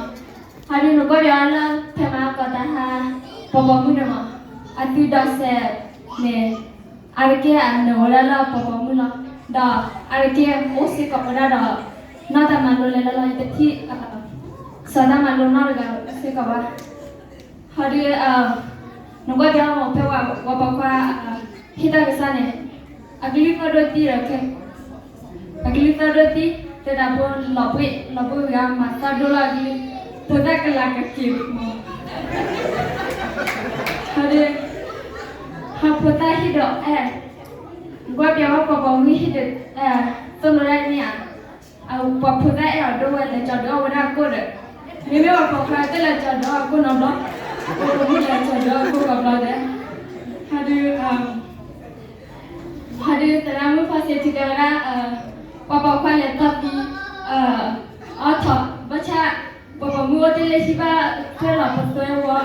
ဟီဒုးနကွၢ်က့ၤအီၤလၢ ဖဲမဟါကီးတၢ်ဟါ ပှၤပိာ်မုၣ်န့ၣ်မး, အသုဒီးစဲးန့ၣ် အါတက့ၢ်အနၢၤဝဲဒၣ်လၢပှၤပိာ်မုၣ်လီၤ. ဒီးအါတက့ၢ်အိၣ်စ့ၢ်ကီးဝဲဒၣ်ဒီး နီၢ်တၢ်မၤလိလဲၤလၢလီၤ ယတထံၣ် စီၤတၢ်မၤလိနီတဂၤစ့ၢ်ကီးဘၣ်. ဟီဒုး နကွၢ်က့ၤအီၤမး ဖဲပှၤပိာ်ခွါ ဟ့ၣ်တၢ်ကစီၣ်န့ၣ် အကလုၢ်သီၣ်ဒိၣ်တံၢ်ဒီးခဲ အကလုၢ်သီၣ်ဒိၣ်တံၢ် တဲဒၣ်ဖိလီၤဘှ့ၣ် လီၤဘှ့ၣ်ဝံၤအမၤသီၣ်ဒိၣ်လီၤအကလုၢ် ဖိသၣ်ကလၤကက့ၤမး ဟီဒုး ဟီဖိသၣ်ဟ့ၣ်ဒီးအဲၣ် ကွၢ်ပၠးဝဲပှၤပိာ်မုၣ်ဟ့ၣ်ဒီး သိၣ်လိဒၣ်န့ၣ်ဧါ, ပှၤဖိသၣ်အဲၣ်အီၤဒိၣ်ဝဲလဲၤကၠီၤဒုးအီၣ်ဝဲဒၣ်ကိၣ်ဒီး မ့မ့ၢ်ပှၤပိာ်ခွါတလဲၤကၠီၤဒုးအီၣ်ကိၣ်နီတဘျီ, ပှၤပိာ်မုၣ်လဲၤကၠီၤဒုးအီၣ်ကိၣ်ကဘျီဒီး ဟီဒုး ဟီဒုးသရၣ်မုၣ်ဖီစ့ထံတဲဝဲဒၣ် ပှၤပိာ်ခွါလဲၤတီၢ်သံ အီထီၣ် ဘၣ်ဆၣ် ပှၤပိာ်မုၣ်အိၣ်တ့ၢ်လၢဟံၣ်ဘၣ်ထွဲလီၤပသွဲဝီ ပ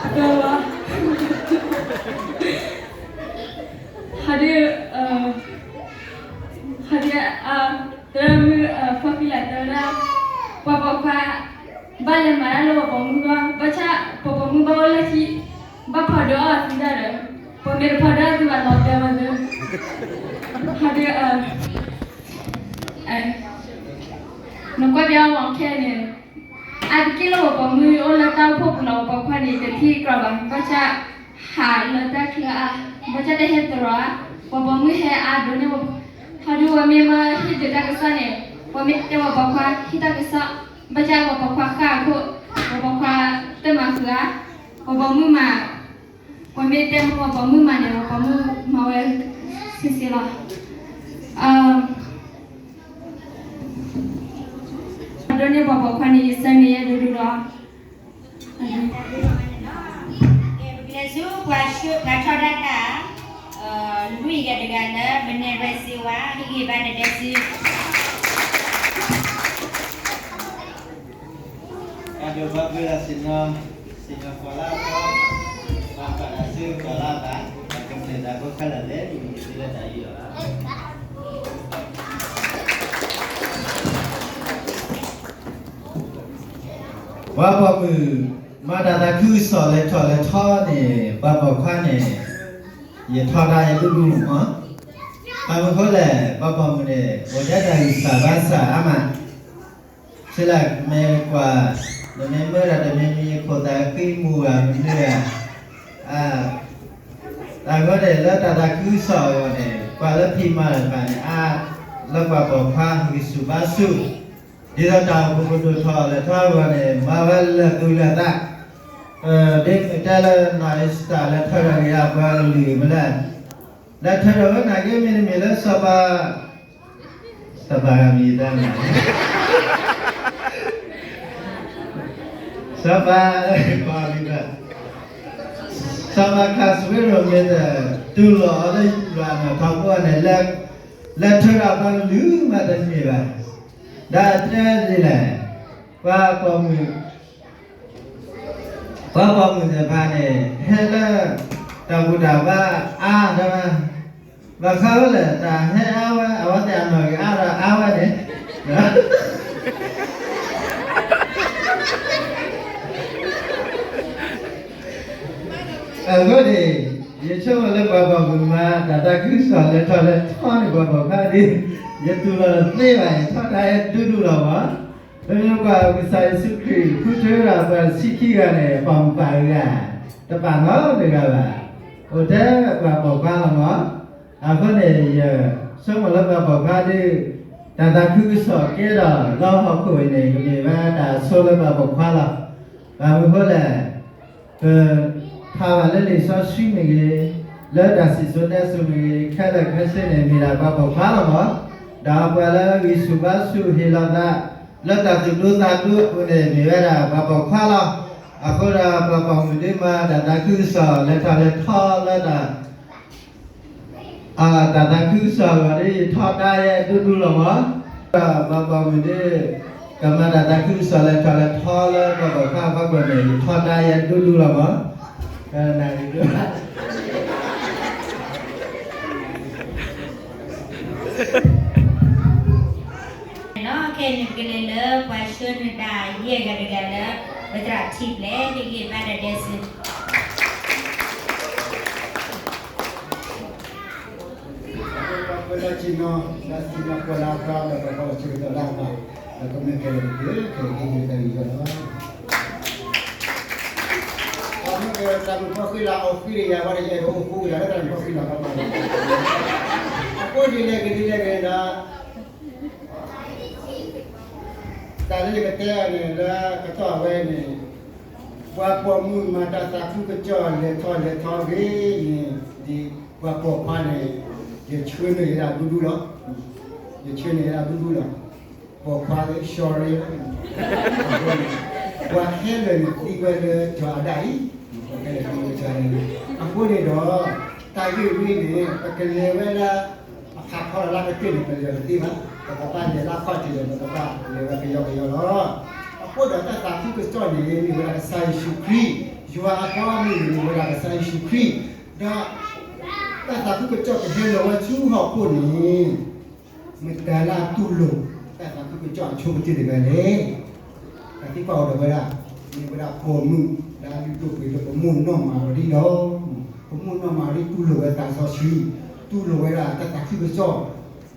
သွဲဝီ ဟီဒုး ဟီဒုး သရၣ်မုၣ်ဖီဃံလၤတဲဝဲဒၣ် ပှၤပိာ်ခွါ ဘၣ်လဲၤမၤတၢ်လၢပှၤပိာ်မုၣ်ဂီၢ် ဘၣ်ဆၣ်ပှၤပိာ်မုၣ်ဘၣ်အိၣ်လၢဟံၣ် ဘၣ်ဖီဒုးအီၣ်အသံတၢ်ဒီး ပှၤမ့ၢ်တဖီဒုးအီၣ်သုဘၣ်လီၤတဲဝဲသ့ ဟီဒုး နကွၢ်ပၠးအီၤမးခဲန့ၣ် အါတက့ၢ်လၢပှၤပိာ်မုၣ်အိၣ်လၢတၢ်အိၣ်ဖှိၣ်ပူၤလီၤ ပှၤပိာ်ခွါန့ၣ် တထံၣ်ကြၢးဘၣ် ဘၣ်ဆၣ် ဟးလၢတၢ်ချၢအါ ဘၣ်ဆၣ်တဟဲသရိာ်ဧါ ပှၤပိာ်မုၣ်ဟဲအါဒိၣ်န့ၢ် ဟီဒုးပှၤမ့ၢ်မၢဟ့ၣ်ဒုးတၢ်ကစီၣ်န့ၣ် ပှၤမ့ၢ်တဲပှၤပိာ်ခွါ ဟ့ၣ်တၢ်ကစီၣ် ဘၣ်ဆၣ်ပှၤပိာ်ခွါဃၣ်အခိၣ် ပှၤပိာ်ခွါတမၤဃုာ်ဧါ ပှၤပိာ်မုၣ်မၤ ပှၤမ့ၢ်တဲမၢပှၤပိာ်မုၣ်မၤန့ၣ် ပှၤပိာ်မုၣ်မၤဝဲဆံးဆံးလီၤ ဒိၣ်န့ၢ်ပှၤပိာ်ခွါန့ၣ် ယဆၢန့ၢ်ယဲဒိၣ်ဒိၣ်လီၤ ပကလဲၤဆူပှၤဆှၢပှၤထီဒါတၢ် လွံၢ်ဂၤတဂၤလၢ မနဲၣ်ရွဲၣ်စ့ဝါ ဟ့ၣ်ဂံၢ်ဘါဒီးတဲစု တၢ်ဒိးဘၣ်ဖုးလၢစံၣ်ညီၣ် စံၣ်ညီၣ်ကွီၢ်လၢအသီ ဘၣ်ကွၢ်တၢ်ဆူကွီၢ်လၢအဘၣ် ဒီးကမျၢၢ်တၢ်ဖိခဲလၢာ်လဲၤနုာ်လီၤလၢတၢ်အံၤလီၤ. ပှၤပိာ်မုၣ် မၤတၢ်သးခုကစီၣ်လဲၤထီၣ်လဲၤထီန့ၣ် ပှၤပိာ်ခွါန့ၣ် ယထီဒါယဒူၣ်ဒူၣ်မး ဘၣ်မနုၤဃိလဲၣ် ပှၤပိာ်မုၣ်န့ၣ် အိၣ်ထဲတၢ်ဂံၢ်စၢ်ဘါစၢ်အါမး ဆဲးလၢမ့ၢ်ကွၢ် နမ့ၢ်မၢဒီးတမံၤမံၤ ခိၣ်သးဃံမူၤဧါ မနုၤဧါ တၢ်ဂီၢ်န့ၣ် လၢတၢ်သးခုကစီၣ်အဂီၢ်န့ၣ် ကွၢ်လၢဖံးမၤတဖၣ်န့ၣ် အါ လၢပှၤပိာ်ခွါဂံၢ်ဆူၣ်ဘါဆူၣ် ဒ်သိးတၢ်အိၣ်ဖှိၣ်ကဒိၣ်ထီၣ်လဲၤထီၣ်အဂီၢ်န့ၣ် မၤဝဲလၢာ်သူၣ်လၢာ်သး ဒ်မ့ၢ်တဲလၢနီၢ်အ့ၤစတၢ်လဲၤထၢထီၣ်က့ၤအပှၤကလုာ်မ့ၢ်လဲၣ်, လဲၤထၢထီၣ်ဝဲနာ်က့မ့တမ့ၢ်လၢစီၤပၤ, စီၤပၤမံၤတၢ်မၤ, စီၤပၤ, စီၤပၤခးစဝ့ရိၤမ့ၢ်တ တူၢ်လိာ်အီၤလၢယွၤအနီၣ်ထီဘိန့ၣ် လဲၤထၢထီၣ်ပှၤကလုာ်မးတန့ၢ်ဘၣ်. ဒီးတဲဒ်လဲၣ်, ပှၤပိာ်မုၣ် ပှၤပိာ်မုၣ်သ့ၣ်တဖၣ်န့ၣ် ဟဲလၢတၢ်ဘူၣ်တၢ်ဘါအါဒၣ်, ဘၣ်ဃးဝဲလၢတၢ်ဟဲအါဝဲ အဝဲသ့ၣ်အနီၣ်ဂံၢ်အါဒီးအါဝဲန့ၣ်, အဃိန့ၣ် ယဆိကမိၣ်လၢပှၤပိာ်မုၣ်မး တၢ်သးခုကစီၣ်လဲၤထီၣ်လဲၤထီန့ၣ် ပှၤပိာ်ခွါဒ် ယတူၢ်လိာ်သ့ဘၣ်န့ၣ် ထီဒါယဲဒူဒူလီၤမး. ပမ့ၢ်ကွၢ်ကစၢ်ယ့ၣ်ၡူးခရံာ် ဃုထၢဝဲဒၣ်ပှၤဆံခံဂၤန့ၣ် ပှၤမုၣ်ပှၢ်ဂၤ တပာ်နီတဂၤဘၣ်. အိၣ်ထဲပှၤပိာ်ခွါလီၤမး. အဃိန့ၣ် ယဆိကမိၣ်လၢပှၤပိာ်ခွါဒ် တၢ်သးခုကစီၣ်ကဲထီၣ်လၢဟီၣ်ခိၣ်အံၤန့ၣ် ကမ့ၢ်ဝဲတၢ်ဆိလၢပှၤပိာ်ခွါလီၤ. ဘၣ်မနုၤဃိလဲၣ်, ပဖးဘၣ်လၢလံာ်စီဆှံမ့ၢ်ဂ့ၤ, လၢတၢ်စံၣ်စိၤတဲစိၤမ့ၢ်ဂ့ၤ, ခဲလၢာ်ခဲဆ့န့ၣ် မ့ၢ်ဒၣ်ပှၤပိာ်ခွါလီၤမး. ဒီးပှၤလၢဂံၢ်ဆူၣ်ဘါဆူၣ်ဟ့ၣ်လီၤသး လၢတၢ်သူၣ်ဒူသးဒူအပူၤန့ၣ် မ့ၢ်ဝဲဒၣ်ပှၤပိာ်ခွါလီၤ. အဃိဒီးပှၤပိာ်မုၣ်ဒ်မး တၢ်သးခုကစီၣ်လဲၤထီၣ်လဲၤထီလၢတၢ် တၢ်သးခုကစီၣ်အဂီၢ်ဒ် ယထီဒါယဲဒူဒူလီၤမး. ပှၤပိာ်မုၣ်ဒ် ကမၤတၢ်သးခုကစီၣ်လဲၤထီၣ်လဲၤထီလၢပှၤပိာ်ခွါအဖီခိၣ်န့ၣ် ယထီဒါယဲဒူဒူလီၤမး. ခဲအံၤန့ၣ် ပကလဲၤလၢပှၤဆှၢနုာ်တၢ်ယဲၢ်ဂၤတဂၤလၢ ပသရၣ်ထံၣ်ဖျဲးတဂ့ၤဘၣ်တၢ်ဒဲးစ့ၢ် ပလၢဆ့ၣ်နီၤ လၢဆ့ၣ်နီၤပှၤလၢအသီဒီး ပှၤကီၢ်ဆၢကတီၢ်လၢအဘၣ် ဒီးကမ့ၢ်ကဲလၢက့ၤ ကဲလၢက့ၤတၢ်ဂ့ၢ်ယီၤလီၤ. အမ့ၢ်ကတၢ်မုၣ်ဖီဃံလၤအီၤဃံဒီးယၤ ဝဲဒီးယအဲၣ်ဒိးအိၣ်ဃူကဒါလၢတၢ်မုၣ်ဖီဃံလၤကီးပၤ အဃိဒ်လဲၣ်ဂ့ၤဒ်လဲၣ်ဂ့ၤဒီး တၢ်လၢယကတဲအီၤန့ၣ် လၢကတီၢ်အဝဲန့ၣ် ပှၤပိာ်မုၣ်မၤတၢ်သးခုကစီၣ်လဲၤထီၣ်လဲၤထီဂ့ၤန့ၣ် ဒ်ပှၤပိာ်ခွါန့ၣ် ယဆှၢန့ၢ်ယဲဒၣ်ဒူဒူလီၤ. ယဆှၢန့ၢ်ယဲဒၣ်ဒူဒူလီၤ. ပိာ်ခွါသ့ၣ် sorry ပှၤခဲလၢာ်န့ၣ်သံကွံာ်လၢကၠီၤအဒၣ်အံၤ ပှၤခဲလၢာ်သံကွံာ်လၢကၠီၤအဒၣ်အံၤ အဃိန့ၣ်ဒီး တၢ်ဂ့ၢ်ဝဲန့ၣ် ပကလဲၤဝဲလၢ အခါခီလၢလၢကတၢၢ်န့ၣ် ပလဲၤတသ့ဘၣ်. ပကဘၣ်လဲၤလၢအခီၣ်ထံးဒီး ပကဘၣ်လဲၤဝဲကယီကယီလီၤ. အဃိဒီးတၢ်သးခုကစီၣ်န့ၣ် မ့ၢ်ဝဲဒၣ်ကစၢ်ယ့ၣ်ၡူးခရံာ်, ယွၤအဘီအမုၢ်န့ၣ် မ့ၢ်ဝဲဒၣ်ကစၢ်ယ့ၣ်ၡူးခရံာ်, ဒီး တၢ်သးခုကစီၣ်ကဟဲလီၤဝဲဆူဟီၣ်ခိၣ်န့ၣ် မတၤလၢအတူၢ်လိာ် တၢ်သးခုကစီၣ်အဆိကတၢၢ်တဂၤလဲၣ်. တၢ်သံကွၢ်အိၣ်ဒီးဝဲဒၣ်, မ့ၢ်ဝဲဒၣ်ပိာ်မုၣ်လၢအလုၢ်ဒိၣ်ပှ့ၤဒိၣ် ပမိၢ်နီၢ်မၤရံလီၤ. ပမိၢ်နီၢ်မၤရံတူၢ်လိာ်ဝဲသးစီဆှံ, တူၢ်လိာ်ဝဲဒၣ်တၢ်သးခုကစီၣ်,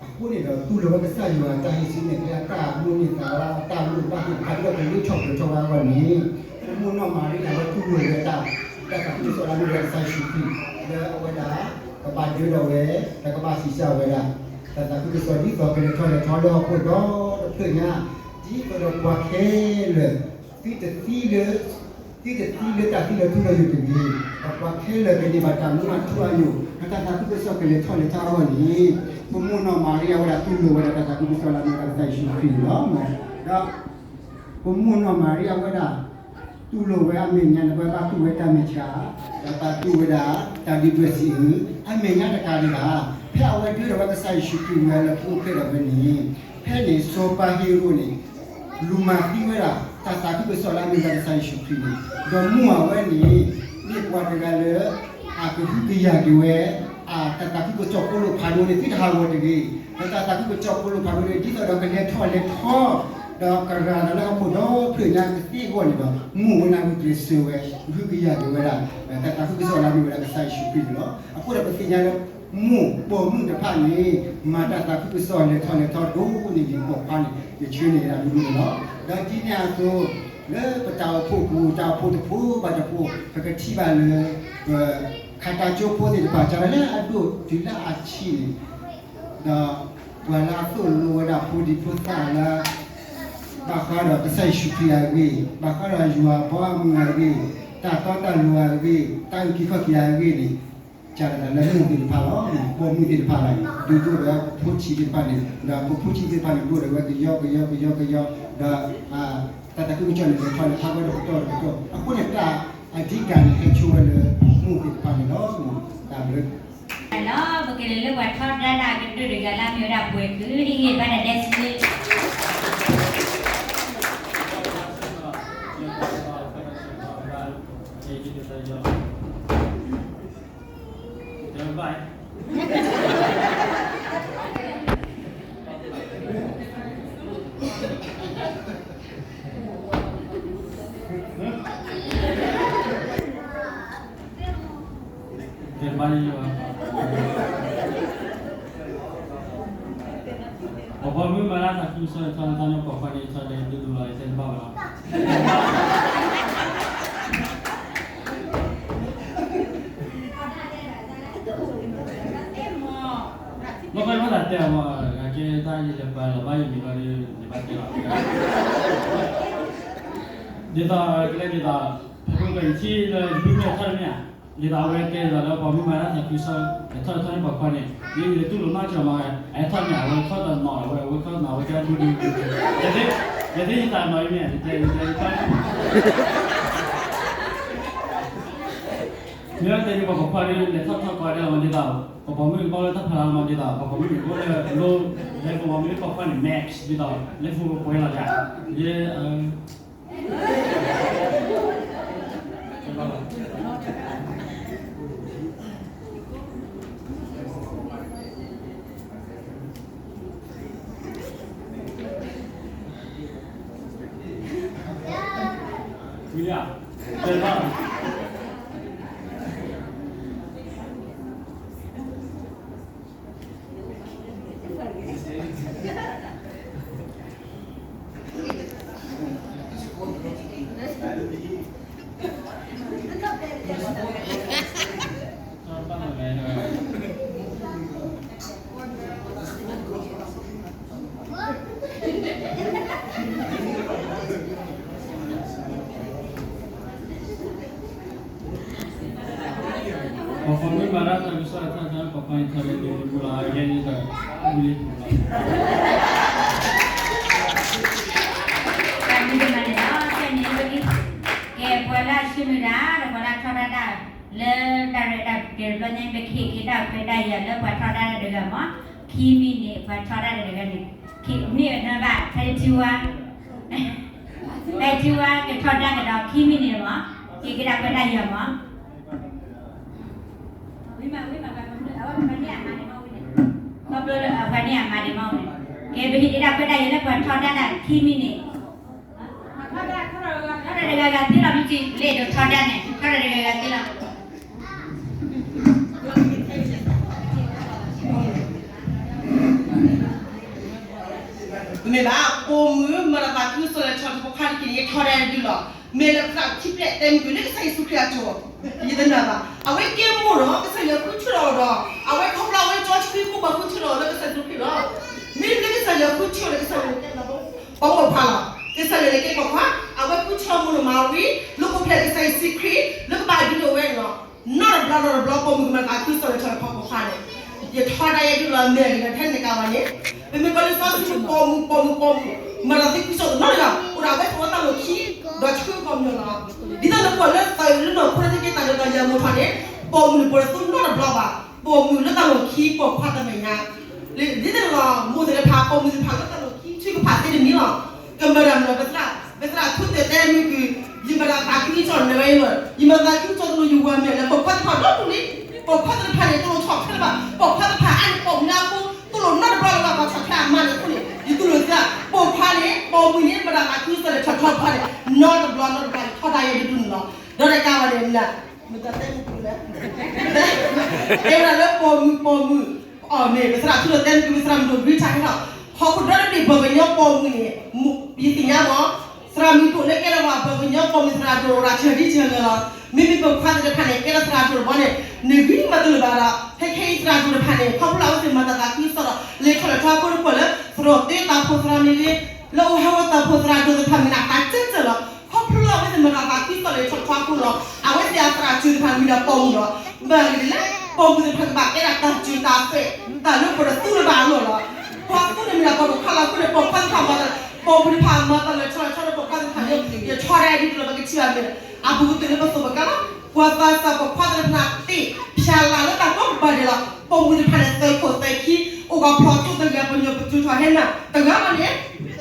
အဃိန့ၣ်ဒီး တူၢ်လိာ်ဝဲကစၢ်ယွၤအတၢ်ဟံးစုနဲၣ်ကျဲ အတၢ်မိၣ်န့ၢ်သးလီ အတၢ်လိၣ်ဘၣ်သ့ၣ်တဖၣ် ဒ်သိးကလၢထီၣ်ပှဲၤထီၣ်ဝဲအဂီၢ်န့ၣ်, ပမိၢ်နီၢ်မၤရံဒၣ်ဝဲတူၢ်လိာ်ဝဲဒၣ် တၢ်သးခုကစီၣ်လၢအမ့ၢ်ဝဲဒၣ်ကစၢ်ယ့ၣ်ၡူးခရံာ်, လၢအဝဲဒၣ် ကဘၣ်ဒၢထီၣ်ဝဲ, ဒီးကဘၣ်စံးစၢ်ဝဲဒၣ် တၢ်သးခုကစီၣ်ဒ်သိးကလဲၤထီၣ်လဲၤထီလၢဟီၣ်ခိၣ်ဒီတဖျၢၣ်ညါ, ဒ်သိးဒီးပှၤခဲလၢာ် သုတသံလၢ သုတသံလၢတၢ်သံလၢထူလၢယိာ်တဂ့ၤ, ဒီးပှၤခဲလၢာ်ကန့ၢ်ဘၣ်တၢ်မူအထူအယိာ်, ဒီးတၢ်သးခုကစီၣ်ကလဲၤထီၣ်လဲၤထီအဂီၢ်န့ၣ်, ပမိၢ်နီၢ်မၤရံအဝဲဒၣ်တူၢ်လိာ်ဝဲဒၣ်တၢ်သးခုကစီၣ်လၢအမ့ၢ်ဝဲဒၣ်ကစၢ်ယ့ၣ်ၡူးခရံာ်န့ၣ်လီၤ. ဒီး ပမိၢ်နီၢ်မၤရံအဝဲဒၣ် တူၢ်လိာ်ဝဲအမဲာ်ညါန့ၣ် ပဘၣ်တူၢ်ဝဲတၢ်မဲာ်ဆှး, ဒီးဘၣ်တူၢ်ဝဲဒၣ် တၢ်ဒုၣ်ဒွဲၣ်စံးအၢ, အမဲာ်ညါတကးဒံးဘၣ်, ဖဲအဝဲဒၢထီၣ်ဝဲကစၢ်ယ့ၣ်ၡူးခရံာ်ဝဲလၢပအိၣ်ဖျဲၣ်ထီၣ်ဝဲန့ၣ်, ဖဲန့ၣ်စီၤပၤဟ့ၤရိာ်န့ၣ် လူၤမၤသံဝဲဒၣ် တၢ်သးခုကစီၣ်လၢအမ့ၢ်ဝဲဒၣ်ကစၢ်ယ့ၣ်ၡူးခရံာ်န့ၣ်, ဒီးမိၢ်အဝဲန့ၣ် မ့ၢ်ပှၤတဂၤလၢ အကဟုကယာ်က့ၤဝဲ အတၢ်သးခုကစီၣ်ဖိလိာ်ဖးဒိၣ်န့ၣ် သုတဟးဂီၤတဂ့ၤ, ဒီးတၢ်သးခုကစီၣ်ဖိလိာ်ဖးဒိၣ်န့ၣ် ဒ်သိးဒီးကလဲၤထီၣ်လဲၤထီ, ဒီးကရၤလီၤလၢဟီၣ်ခိၣ်ဒီဖျၢၣ်ညါကသ့အဂီၢ်န့ၣ်ဒီး မိၢ်ဝဲန့ၣ်ဂုာ်ကျဲးစၢးဝဲ ကဟုကယာ်က့ၤဝဲဒၣ် တၢ်သးခုကစီၣ်လၢအမ့ၢ်ဝဲဒၣ်ကစၢ်ယ့ၣ်ၡူးခရံာ်န့ၣ်လီၤ. အဃိဒီးပသ့ၣ်ညါလၢ မိၢ်ပိာ်မုၣ်တဖၣ်န့ၣ် မၤတၢ်သးခုကစီၣ်လဲၤထီၣ်လဲၤထီဒိၣ်န့ၢ်ဒံးပိာ်ခွါန့ၣ် ယဆှၢန့ၢ်ဒၣ်ဒူဒူန့ၣ်လီၤ. ဒီးဒ်န့ၣ်အသိး လၢပတၢ်အိၣ်ဖှိၣ်ပူၤ တၢ်အိၣ်ဖှိၣ်တဖိဘၣ်တဖိ ပကထံၣ်ဘၣ်လၢ ပ ခးတၢ်ကၠိဖိသ့ၣ်တဖၣ် စးထီၣ်လၢအဒိၣ်တုၤလၢအဆံးန့ၣ်, ဒီးပှၤလၢအသိၣ်လိဝဲဒၣ်ဖိဒံဖိသၣ်လၢ ဘၣ်ဃးဒီးကစၢ်ယ့ၣ်ၡူးခရံာ်အဂ့ၢ်, ဘၣ်ဃးဒီးယွၤအဘီအမုၢ်အဂ့ၢ်, တၢ်တီတၢ်လိၤအဂ့ၢ်, တၢ်အုၣ်က့ၤခီၣ်က့ၤအဂ့ၢ်န့ၣ်, ကးလီၤသးလၢမိၢ်သ့ၣ်တဖၣ်လီၤ. ပိာ်မုၣ်သ့ၣ်တဖၣ်လီၤ. ဒုးဒိၣ်ဒီးဖိဆံးသ့ၣ်တဖၣ်န့ၣ်, ဒီးဖိဆံးသ့ၣ်တဖၣ်န့ၣ်ဒိၣ်ဒီးဝဲကယီကယီကယီကယီ, ဒီးတၢ်သးခုကစီၣ်န့ၣ် လဲၤထီၣ်လဲၤထီၣ်ဝဲတပတီၢ်တပတီၢ်. အဃိန့ၣ် တၢ်အဓိကန့ၣ် ဟဲဆိဝဲလၢမိၢ်သ့ၣ်တဖၣ်န့ၣ်လီၤ. တၢ်ဘျုး လီၤ. ပကလဲၤလၢပှၤထီဒါတၢ်ကတၢၢ်တဂၤလၢအမ့ၢ်ဝဲဒၣ်ပှဲၤကုၢ် ဟ့ၣ်ဂံၢ်ဘါနၤဒဲးစ့ တဲဘၣ်ယိၣ်, ပှၤပိာ်မုၣ်မၤတၢ်သးခုကစီၣ် ယထီၣ်လၢတၢ်န့ၣ်ပိာ်ခွါန့ၣ် ယထီၣ်လၢဒူဒူလီၤ ယတဲတဘၣ်ဘၣ်လီၤ. လီၤခီယဘၣ်သးတဲအီၤမး, ကဲတၢ်ယလဲၤပာ်လီၤဘၣ်ယမံၤလီၤဒီး ယဘၣ်တဲလီၤ. ဒ်သိးကလဲၤဒ်သိး ဖဲပူၤကွံာ်ယထံၣ်လၢယပုၢ်မ့ၢ်ထီၣ်တမ့ၢ်ဧါ, ဒ်သိးအဝဲတဲဒ်သိးလၢပှၤမုၣ်မၤတၢ်သးခုကစီၣ် ယထီၣ်ထီၣ်န့ၣ်ပိာ်ခွါန့ၣ် ဒ်ယတူၢ်လိာ်နီၢ်ကီၢ်မး, အထီၣ်န့ၣ် အဝဲခီၣ်တနီၤ အဝဲ အဝဲခီၣ်တနီၤ အဝဲကဲဒူဒူ, ယသ့ၣ်ယသးနီၤအံၤမ့ၢ် ယတဲယတဲယပၢ် မ့ၢ်ဝဲတဲဒ်ပှၤပိာ်ခွါဒ်လဲၤထီၣ်ထီၣ်ကီးဒဲးလီၤမးဒ်သိး, ပှၤပိာ်မုၣ်ကဘၣ်လၢတၢ်ဖးလီၤမးဒ်သိး ပှၤပိာ်မုၣ်န့ၣ် ကအိၣ်လၢအလိၣ် level မး မ့ၢ်ပိာ်ခွါန့ၣ် max ဒ်သိး level ပှဲၤလီၤဒၣ်, ယဲ ဝံၤလံ, တဲဘၣ် ပှၤပိာ်မုၣ်မၤတၢ်သးခုကစီၣ် ထီၣ်ထီၣ်န့ၣ်ပိာ်ခွါန့ၣ် ထီၣ်လၢဒူဒူလီၤ ယဲယဲဒီး ဝံၤလံ တၢ်မ့ၢ်တမၤန့ၣ်ဒီး ဖဲန့ၣ် ကဲပှၤလၢအဆၢမုၢ်တၢ် ဒီးပှၤလၢအထီဒါတၢ် လၢတၢ်ရဲၣ်တၢ်ကျဲၤတဘျီညါ ပကဟ့ၣ်က့ၤတၢ်ခွဲးတၢ်ယာ်လၢပှၤထီဒါတၢ်တဂၤမး ခံမံးနံး ပှၤထီဒါတၢ်တဂၤန့ၣ် မ့ၢ်အနီၢ်ဘၣ် ဖဲထံဝါ ဖဲထံဝါကထီဒါကဒီးခံမံးနံးမး ဟ့ၣ်က့ၤတၢ်ခွဲးတၢ်ယာ်မး ဝံၤမး ဝံၤမး အဝဲန့ၣ်အမါန့ၣ်မးဝံၤန့ၣ် ခီဖျိလၢအဝဲန့ၣ်အမါန့ၣ်မးဝံၤန့ၣ် ကဲပဟ့ၣ်က့ၤတၢ်ခွဲးတၢ်ယာ်လၢပှၤထီဒါတၢ်ခံမံးနံး ထီဒါတဂၤဂၤသ့လီၤ မ့ၢ်ကလဲၤဒီးထီဒါန့ၣ် ထီဒါတဂၤဂၤသ့လီၤ မ့ၢ်ဘၣ် ပိာ်မုၣ်မၤတၢ်သးခုကစီၣ်လၢထီၣ်တပခါတက့ၢ်န့ၣ် ထီဒါဒုလီၤ. မ့ၢ်လၢပသးခံဖျၢၣ်တဲမုၢ်ကွံာ်လၢကစၢ်ယ့ၣ်ၡူးခရံာ်အစိၤ ယတနာ်ဘၣ်. အဝဲကဲမိၢ်ဒီး ကစၢ်ယွၤဃုထၢထီၣ်အီၤဒီး အဝဲခီဖျိအဝဲကၠီဆှံဖိပှၤဃုထၢထီၣ်အီၤလၢကစၢ်ယ့ၣ်ၡူးခရံာ်လီၤ. မ့ၢ်လၢကစၢ်ယွၤဃုထၢထီၣ်လၢကစၢ်ယွၤ ပှၤပိာ်ခွါလီၤ. ကစၢ်ယွၤန့ၣ်ကဲပိာ်ခွါ အဝဲဃုထၢထီၣ်မိၢ်ဒီးမၤဝံၤ လၢပှဲၤဖျဲးကစၢ်ယ့ၣ်ၡူးခရံာ် လၢကဘၣ်ဒုးဒိၣ်ဝဲန့ၣ်လီၤ. နီတဘျီနီတဘျီ ပိာ်မုၣ်ကမၤသးခုကစီၣ်လၢထီၣ်တပခါန့ၣ် ယထီဒါယဲဒုလီၤ မ့ၢ်ဂ့ၤဒီးထဲန့ၣ်ကးဝဲန့ၣ် ပမ့ၢ်ကွၢ်လၢစီဆှံပိာ်မုၣ် ပိာ်မုၣ် ပိာ်မုၣ် မၤတၢ်သးခုကစီၣ်တနီတဂၤ အိၣ်ဒီးအဝဲသဝီတၢ်လီၢ်ခံ ဒီးဆှၢကီၢ်မီၤလီၤ. ဒ်သိးနကွၢ်လၢသးလၢနီၢ်ခိန့ၣ် က့ၤတၢ်ဒီးတၢ်ယၤမိၢ်ထီၣ်န့ၣ် ပိာ်မုၣ်န့ၣ်ပှဲၤသူနီတဘျီဘၣ်. ပိာ်မုၣ်လၢတၢ်လီၢ်ခံ ပိာ်ခွါတမဲာ်ညါ ဒ်သိးလီၤ မိၢ်သ့ၣ်တဖၣ် ပိာ်မုၣ်သ့ၣ်တဖၣ်လၢတၢ်လီၢ်ခံ ထုကဖၣ်သ့တမံၤလီၤ. ကမၤတၢ်မၤ ပသရၣ် ပသရၣ်ထူတဲတဲမုၢ်ကွံာ် ယမၤတၢ်သးခုကစီၣ်န့ၣ်ဝဲအံၤလီၤ. ယမၤသးခုကစီၣ်တလိၣ်ယဝၤမဲာ်လၢ ပိာ်ခွါတဖၣ်ဒီဒူၣ်လံ. ပိာ်ခွါသ့ၣ်တဖၣ်န့ၣ် တလိၣ်ဆီၣ်ထွဲဘၣ်. ပိာ်ခွါသ့ၣ်တဖၣ်အါန့ၢ်ပိာ်မုၣ်လၢအဃိ တလိၣ်နီတဘျီလၢၤဘၣ် ပှၤဆီၣ်ထွဲအမါန့ၣ်အဃိန့ၣ် ယတူၢ်လိာ်သး ပိာ်ခွါန့ၣ် ပိာ်မုၣ်န့ၣ် မၤတၢ်သးခုကစီၣ်လၢထီၣ်ထီၣ်တခါန့ၣ် နီတဘျီနီတဘျီ ယထီဒါယဲဒုဒုန့ၣ်လီၤ. ဒီးတကးဝဲန့ၣ် မတၤတဲမုၢ်ကွံာ်လဲၣ် တဲဝဲဒၣ်လၢပိာ်မုၣ် ပိာ်မုၣ် အီၤမ့ၢ် ပသရၣ်ထူလီၤတဲမုၢ်ကွံာ် ပသရၣ်မုၢ်ဒိၣ် Rita ဟဲလီၤ ဟီၣ်ခိၣ်ဒီတဘ့ၣ်ပှၤကညီပိာ်မုၣ်န့ၣ် ယသ့ၣ်ညါမး သရၣ်မုၢ်ဒိၣ်လၢကဲထီၣ်ပှၤပှၤကညီပိာ်မုၣ်သရၣ်ဒိၣ် အိၣ်ဒၣ်ဆၢဒ်ဆၢလၢာ်လီၤ. မ့မ့ၢ်ပိာ်ခွါသ့ၣ်တဖၣ်န့ၣ် ကဲထီၣ်သရၣ်ဒိၣ်တဘျီန့ၣ် နဂံၢ်မၤတလၢၤဘၣ်ဒီး ခဲခဲအံၤသရၣ်ဒိၣ်တဖၣ်န့ၣ် ခီဖျိလၢအဝဲသ့ၣ်မၤတၢ်သးခုကစီၣ်ဒီး လဲၤထီၣ်လဲၤထီအဃိ နကွၢ်လၢ သရိာ်သ့တၢ်ဖိသရၣ်မ့ၢ်ဂ့ၤ လၢအိၣ်ဟဲဝဲတၢ်ဖိသရၣ်ဒိၣ်သ့ၣ်တဖၣ်မ့ၢ်ဂ့ၤ အသးစဲစဲလီၤ. ခီဖျိလၢအဝဲသ့ၣ်မၤတၢ်သးခုကစီၣ်လဲၤထီၣ်လဲၤထီအဃိလီၤ. တၢ်စူၤတဖၣ်မ့ၢ်ဒၣ်ပိာ်မုၣ်လီၤ. မ့ၢ်ဂ့ၤဒ်လဲၣ်, ပိာ်မုၣ်သ့ၣ်တဖၣ်ကဘၣ်ကဲဒၣ်တၢ်စူၤတၢ်သွဲၣ်, တၢ်လၢပှၤတသူလၢၤဘၣ်အလီၢ်လီၤ. ပှၤသူန့ၣ်မ့ၢ်ဒၣ်ပှၤပိာ်ခွါလီၤ. အဃိန့ၣ် ပိာ်ခွါသ့ၣ်တဖၣ်မၤတၢ်, ပိာ်မုၣ်တဖၣ်မၤတၢ်လၢဆီလီၤဆီလၢပိာ်ခွါသ့ၣ်တဖၣ်န့ၣ် ယထီဒါဒ်သိးလၢပကထံၣ်ဘၣ်မ့ၢ် အပူၤကတၢၢ်လၢပသိးပကျါလီၤ. ပှၤသးစၢ်ပိာ်ခွါသ့ၣ်တဖၣ်သ့ၣ်ဖျါလၢတၢ်ကိးကပၤဒဲးလီၤ. ပိာ်မုၣ်သ့ၣ်တဖၣ်န့ၣ် သုးခိၣ်သုးခံ, အိၣ်ကဖျီၣ်ထူတဂၤ ပညိၣ်ပတူၢ်ထီၣ်ဟဲနၤတဂၤမးန့ၣ်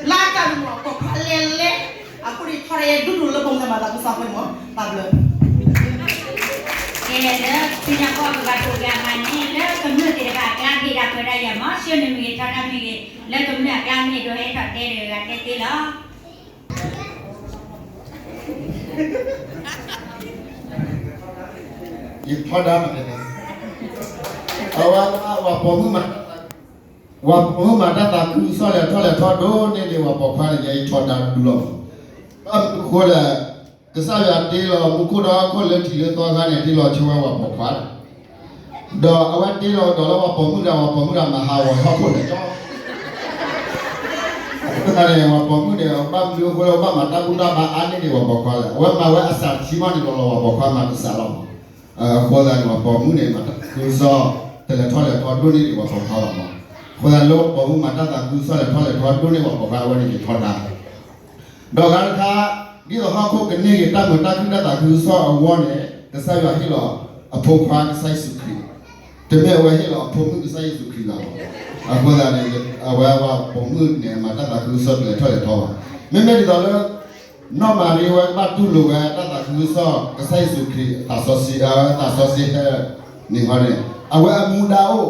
လၢတၢ်ဒုးမ့ၢ်ပိာ်ခွါလဲၤလဲၤ. အဃိန့ၣ် ထီဒါယဲဒိၣ်ဒိၣ်လၢပိာ်မုၣ်သ့ၣ်မၤသးခုကစီၣ်အဃိန့ၣ်မး, ဘၣ်ဘျုး ကဲလၢ သုညါကီၢ်ကဘၣ်တိၢ်ဂ့ၤအမၤန့ၣ် လၢကမျၢၢ်သ့ၣ်တဖၣ်အကျါ ဘ့ၣ်ဒၣ်ခွဲးဒၣ်ယၤမး, ဆှၢနုာ်မ့ၢ်ဂ့ၤ ထီဒါမ့ၢ်ဂ့ၤ, လၢကမျၢၢ်အကျါမ့ၢ်ဒိးဟဲထီၣ်တဲတဂၤတဲသ့လီၤ. ယထီဒါမ့ၢ်, အဝဲ ပှၤပိာ်မုၣ်မၤတၢ်သးခုကစီၣ်လဲၤထီၣ်လဲၤထီဒိၣ်န့ၢ်ဒံးပှၤပိာ်ခွါန့ၣ် ယဲယထီဒါဒူလီၤ. ဘၣ်မနုၤအဃိလဲၣ်, ကစၢ်ယွၤတ့လီၤမူခိၣ်ဒီးဟီၣ်ခိၣ်လၢထံးလၢသီအခါန့ၣ် တ့လီၤဆိဝဲပှၤပိာ်ခွါ, ဒီးအဝဲတ့လီၤကဒီးလၢပှၤပိာ်မုၣ်ဒီး ပှၤပိာ်မုၣ်ဒီးမၤဟးဂီၤဟီၣ်ခိၣ်န့ၣ်လီၤ. အဃိသတးန့ၣ် ပှၤပိာ်မုၣ်န့ၣ် ဘၣ်မနုၤအဃိလၢဘၣ်မၤတၢ်ဘူၣ်တၢ်ဘါအါန့ၢ်ဒံးပှၤပိာ်ခွါလဲၣ်. အဝဲမၤဝဲအစးထံမးန့ၣ်လီၤလီၤ ပှၤပိာ်ခွါမၤကစးလီၤ. အဃိသတးန့ၣ် ပှၤပိာ်မုၣ်န့ၣ် မၤတၢ်သးခုကစီၣ် တလဲၤထီၣ်လဲၤထီဒိၣ်န့ၢ်ဒံးပှၤပိာ်ခွါဘၣ်မး. အဃိသတးလၢပှၤပိာ်မုၣ်မၤတၢ်သးခုကစီၣ်လဲၤထီၣ်လဲၤထီဒိၣ်န့ၢ်ပှၤပိာ်ခွါအဝဲန့ၣ် ယထီဒါ ဒီးဂၤတခါ, ဒ်သိးဟီၣ်ခိၣ်ကန့ၢ်က့ၤတၢ်မုာ်တၢ်ခုၣ်တၢ်သးခုကစီၣ်အဂီၢ်န့ၣ် ကစၢ်ယွၤဟ့ၣ်လီၤအဖိခွါကစၢ်ယ့ၣ်ၡူးခရံာ်, တမ့ၢ်အဝဲဟ့ၣ်လီၤအဖိမုၣ်ကစၢ်ယ့ၣ်ၡူးခရံာ်ဘၣ်လီၤ. အဃိသတးန့ၣ် အဝဲပှၤပိာ်မုၣ်န့ၣ် မၤတၢ်သးခုကစီၣ်တလဲၤထီၣ်လဲၤထီဘၣ်. မ့မ့ၢ်ဒ်သိးလၢ နီၢ်မၤရံဝဲကဘၣ်တူၢ်လိာ်ဝဲတၢ်သးခုကစီၣ် ကစၢ်ယ့ၣ်ၡူးခရံာ် သးစီဆှံ သးစီဆှံဟဲန့ၣ်ဃီန့ၣ် အဝဲအမူဒါအိၣ်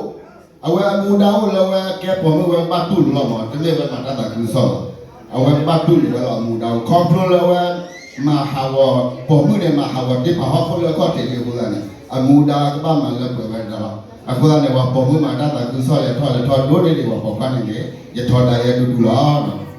အဝဲအမူဒါအိၣ်လၢအဝဲကဲပိာ်မုၣ်ဝဲကဘၣ်တူၢ်လိာ်လီၤမး, တမ့ၢ်ဝဲမၤတၢ်သးခုကစီၣ်ဘၣ်. အဝဲကဘၣ်တူၢ်လိာ်ဝဲလီၤအမူဒါအိၣ် ခီဖျိလၢအဝဲ မၤဟးဂီၤ ပိာ်မုၣ်န့ၣ် မၤဟးဂီၤတ့ၢ်ဖးဟီၣ်ခိၣ်လၢအခီၣ်ထံးလံအဃိသတးန့ၣ် အမူဒါကဘၣ်မၤလၢပှဲၤဝဲဒၣ်လီၤ. အဃိသတးန့ၣ် ပှၤပိာ်မုၣ်မၤတၢ်သးခုကစီၣ်လဲၤထီၣ်လဲၤထီဒိၣ်န့ၢ်ဒံးပှၤပိာ်ခွါန့ၣ်န့ၣ် ယထီဒါယဲဒူဒူလီၤ.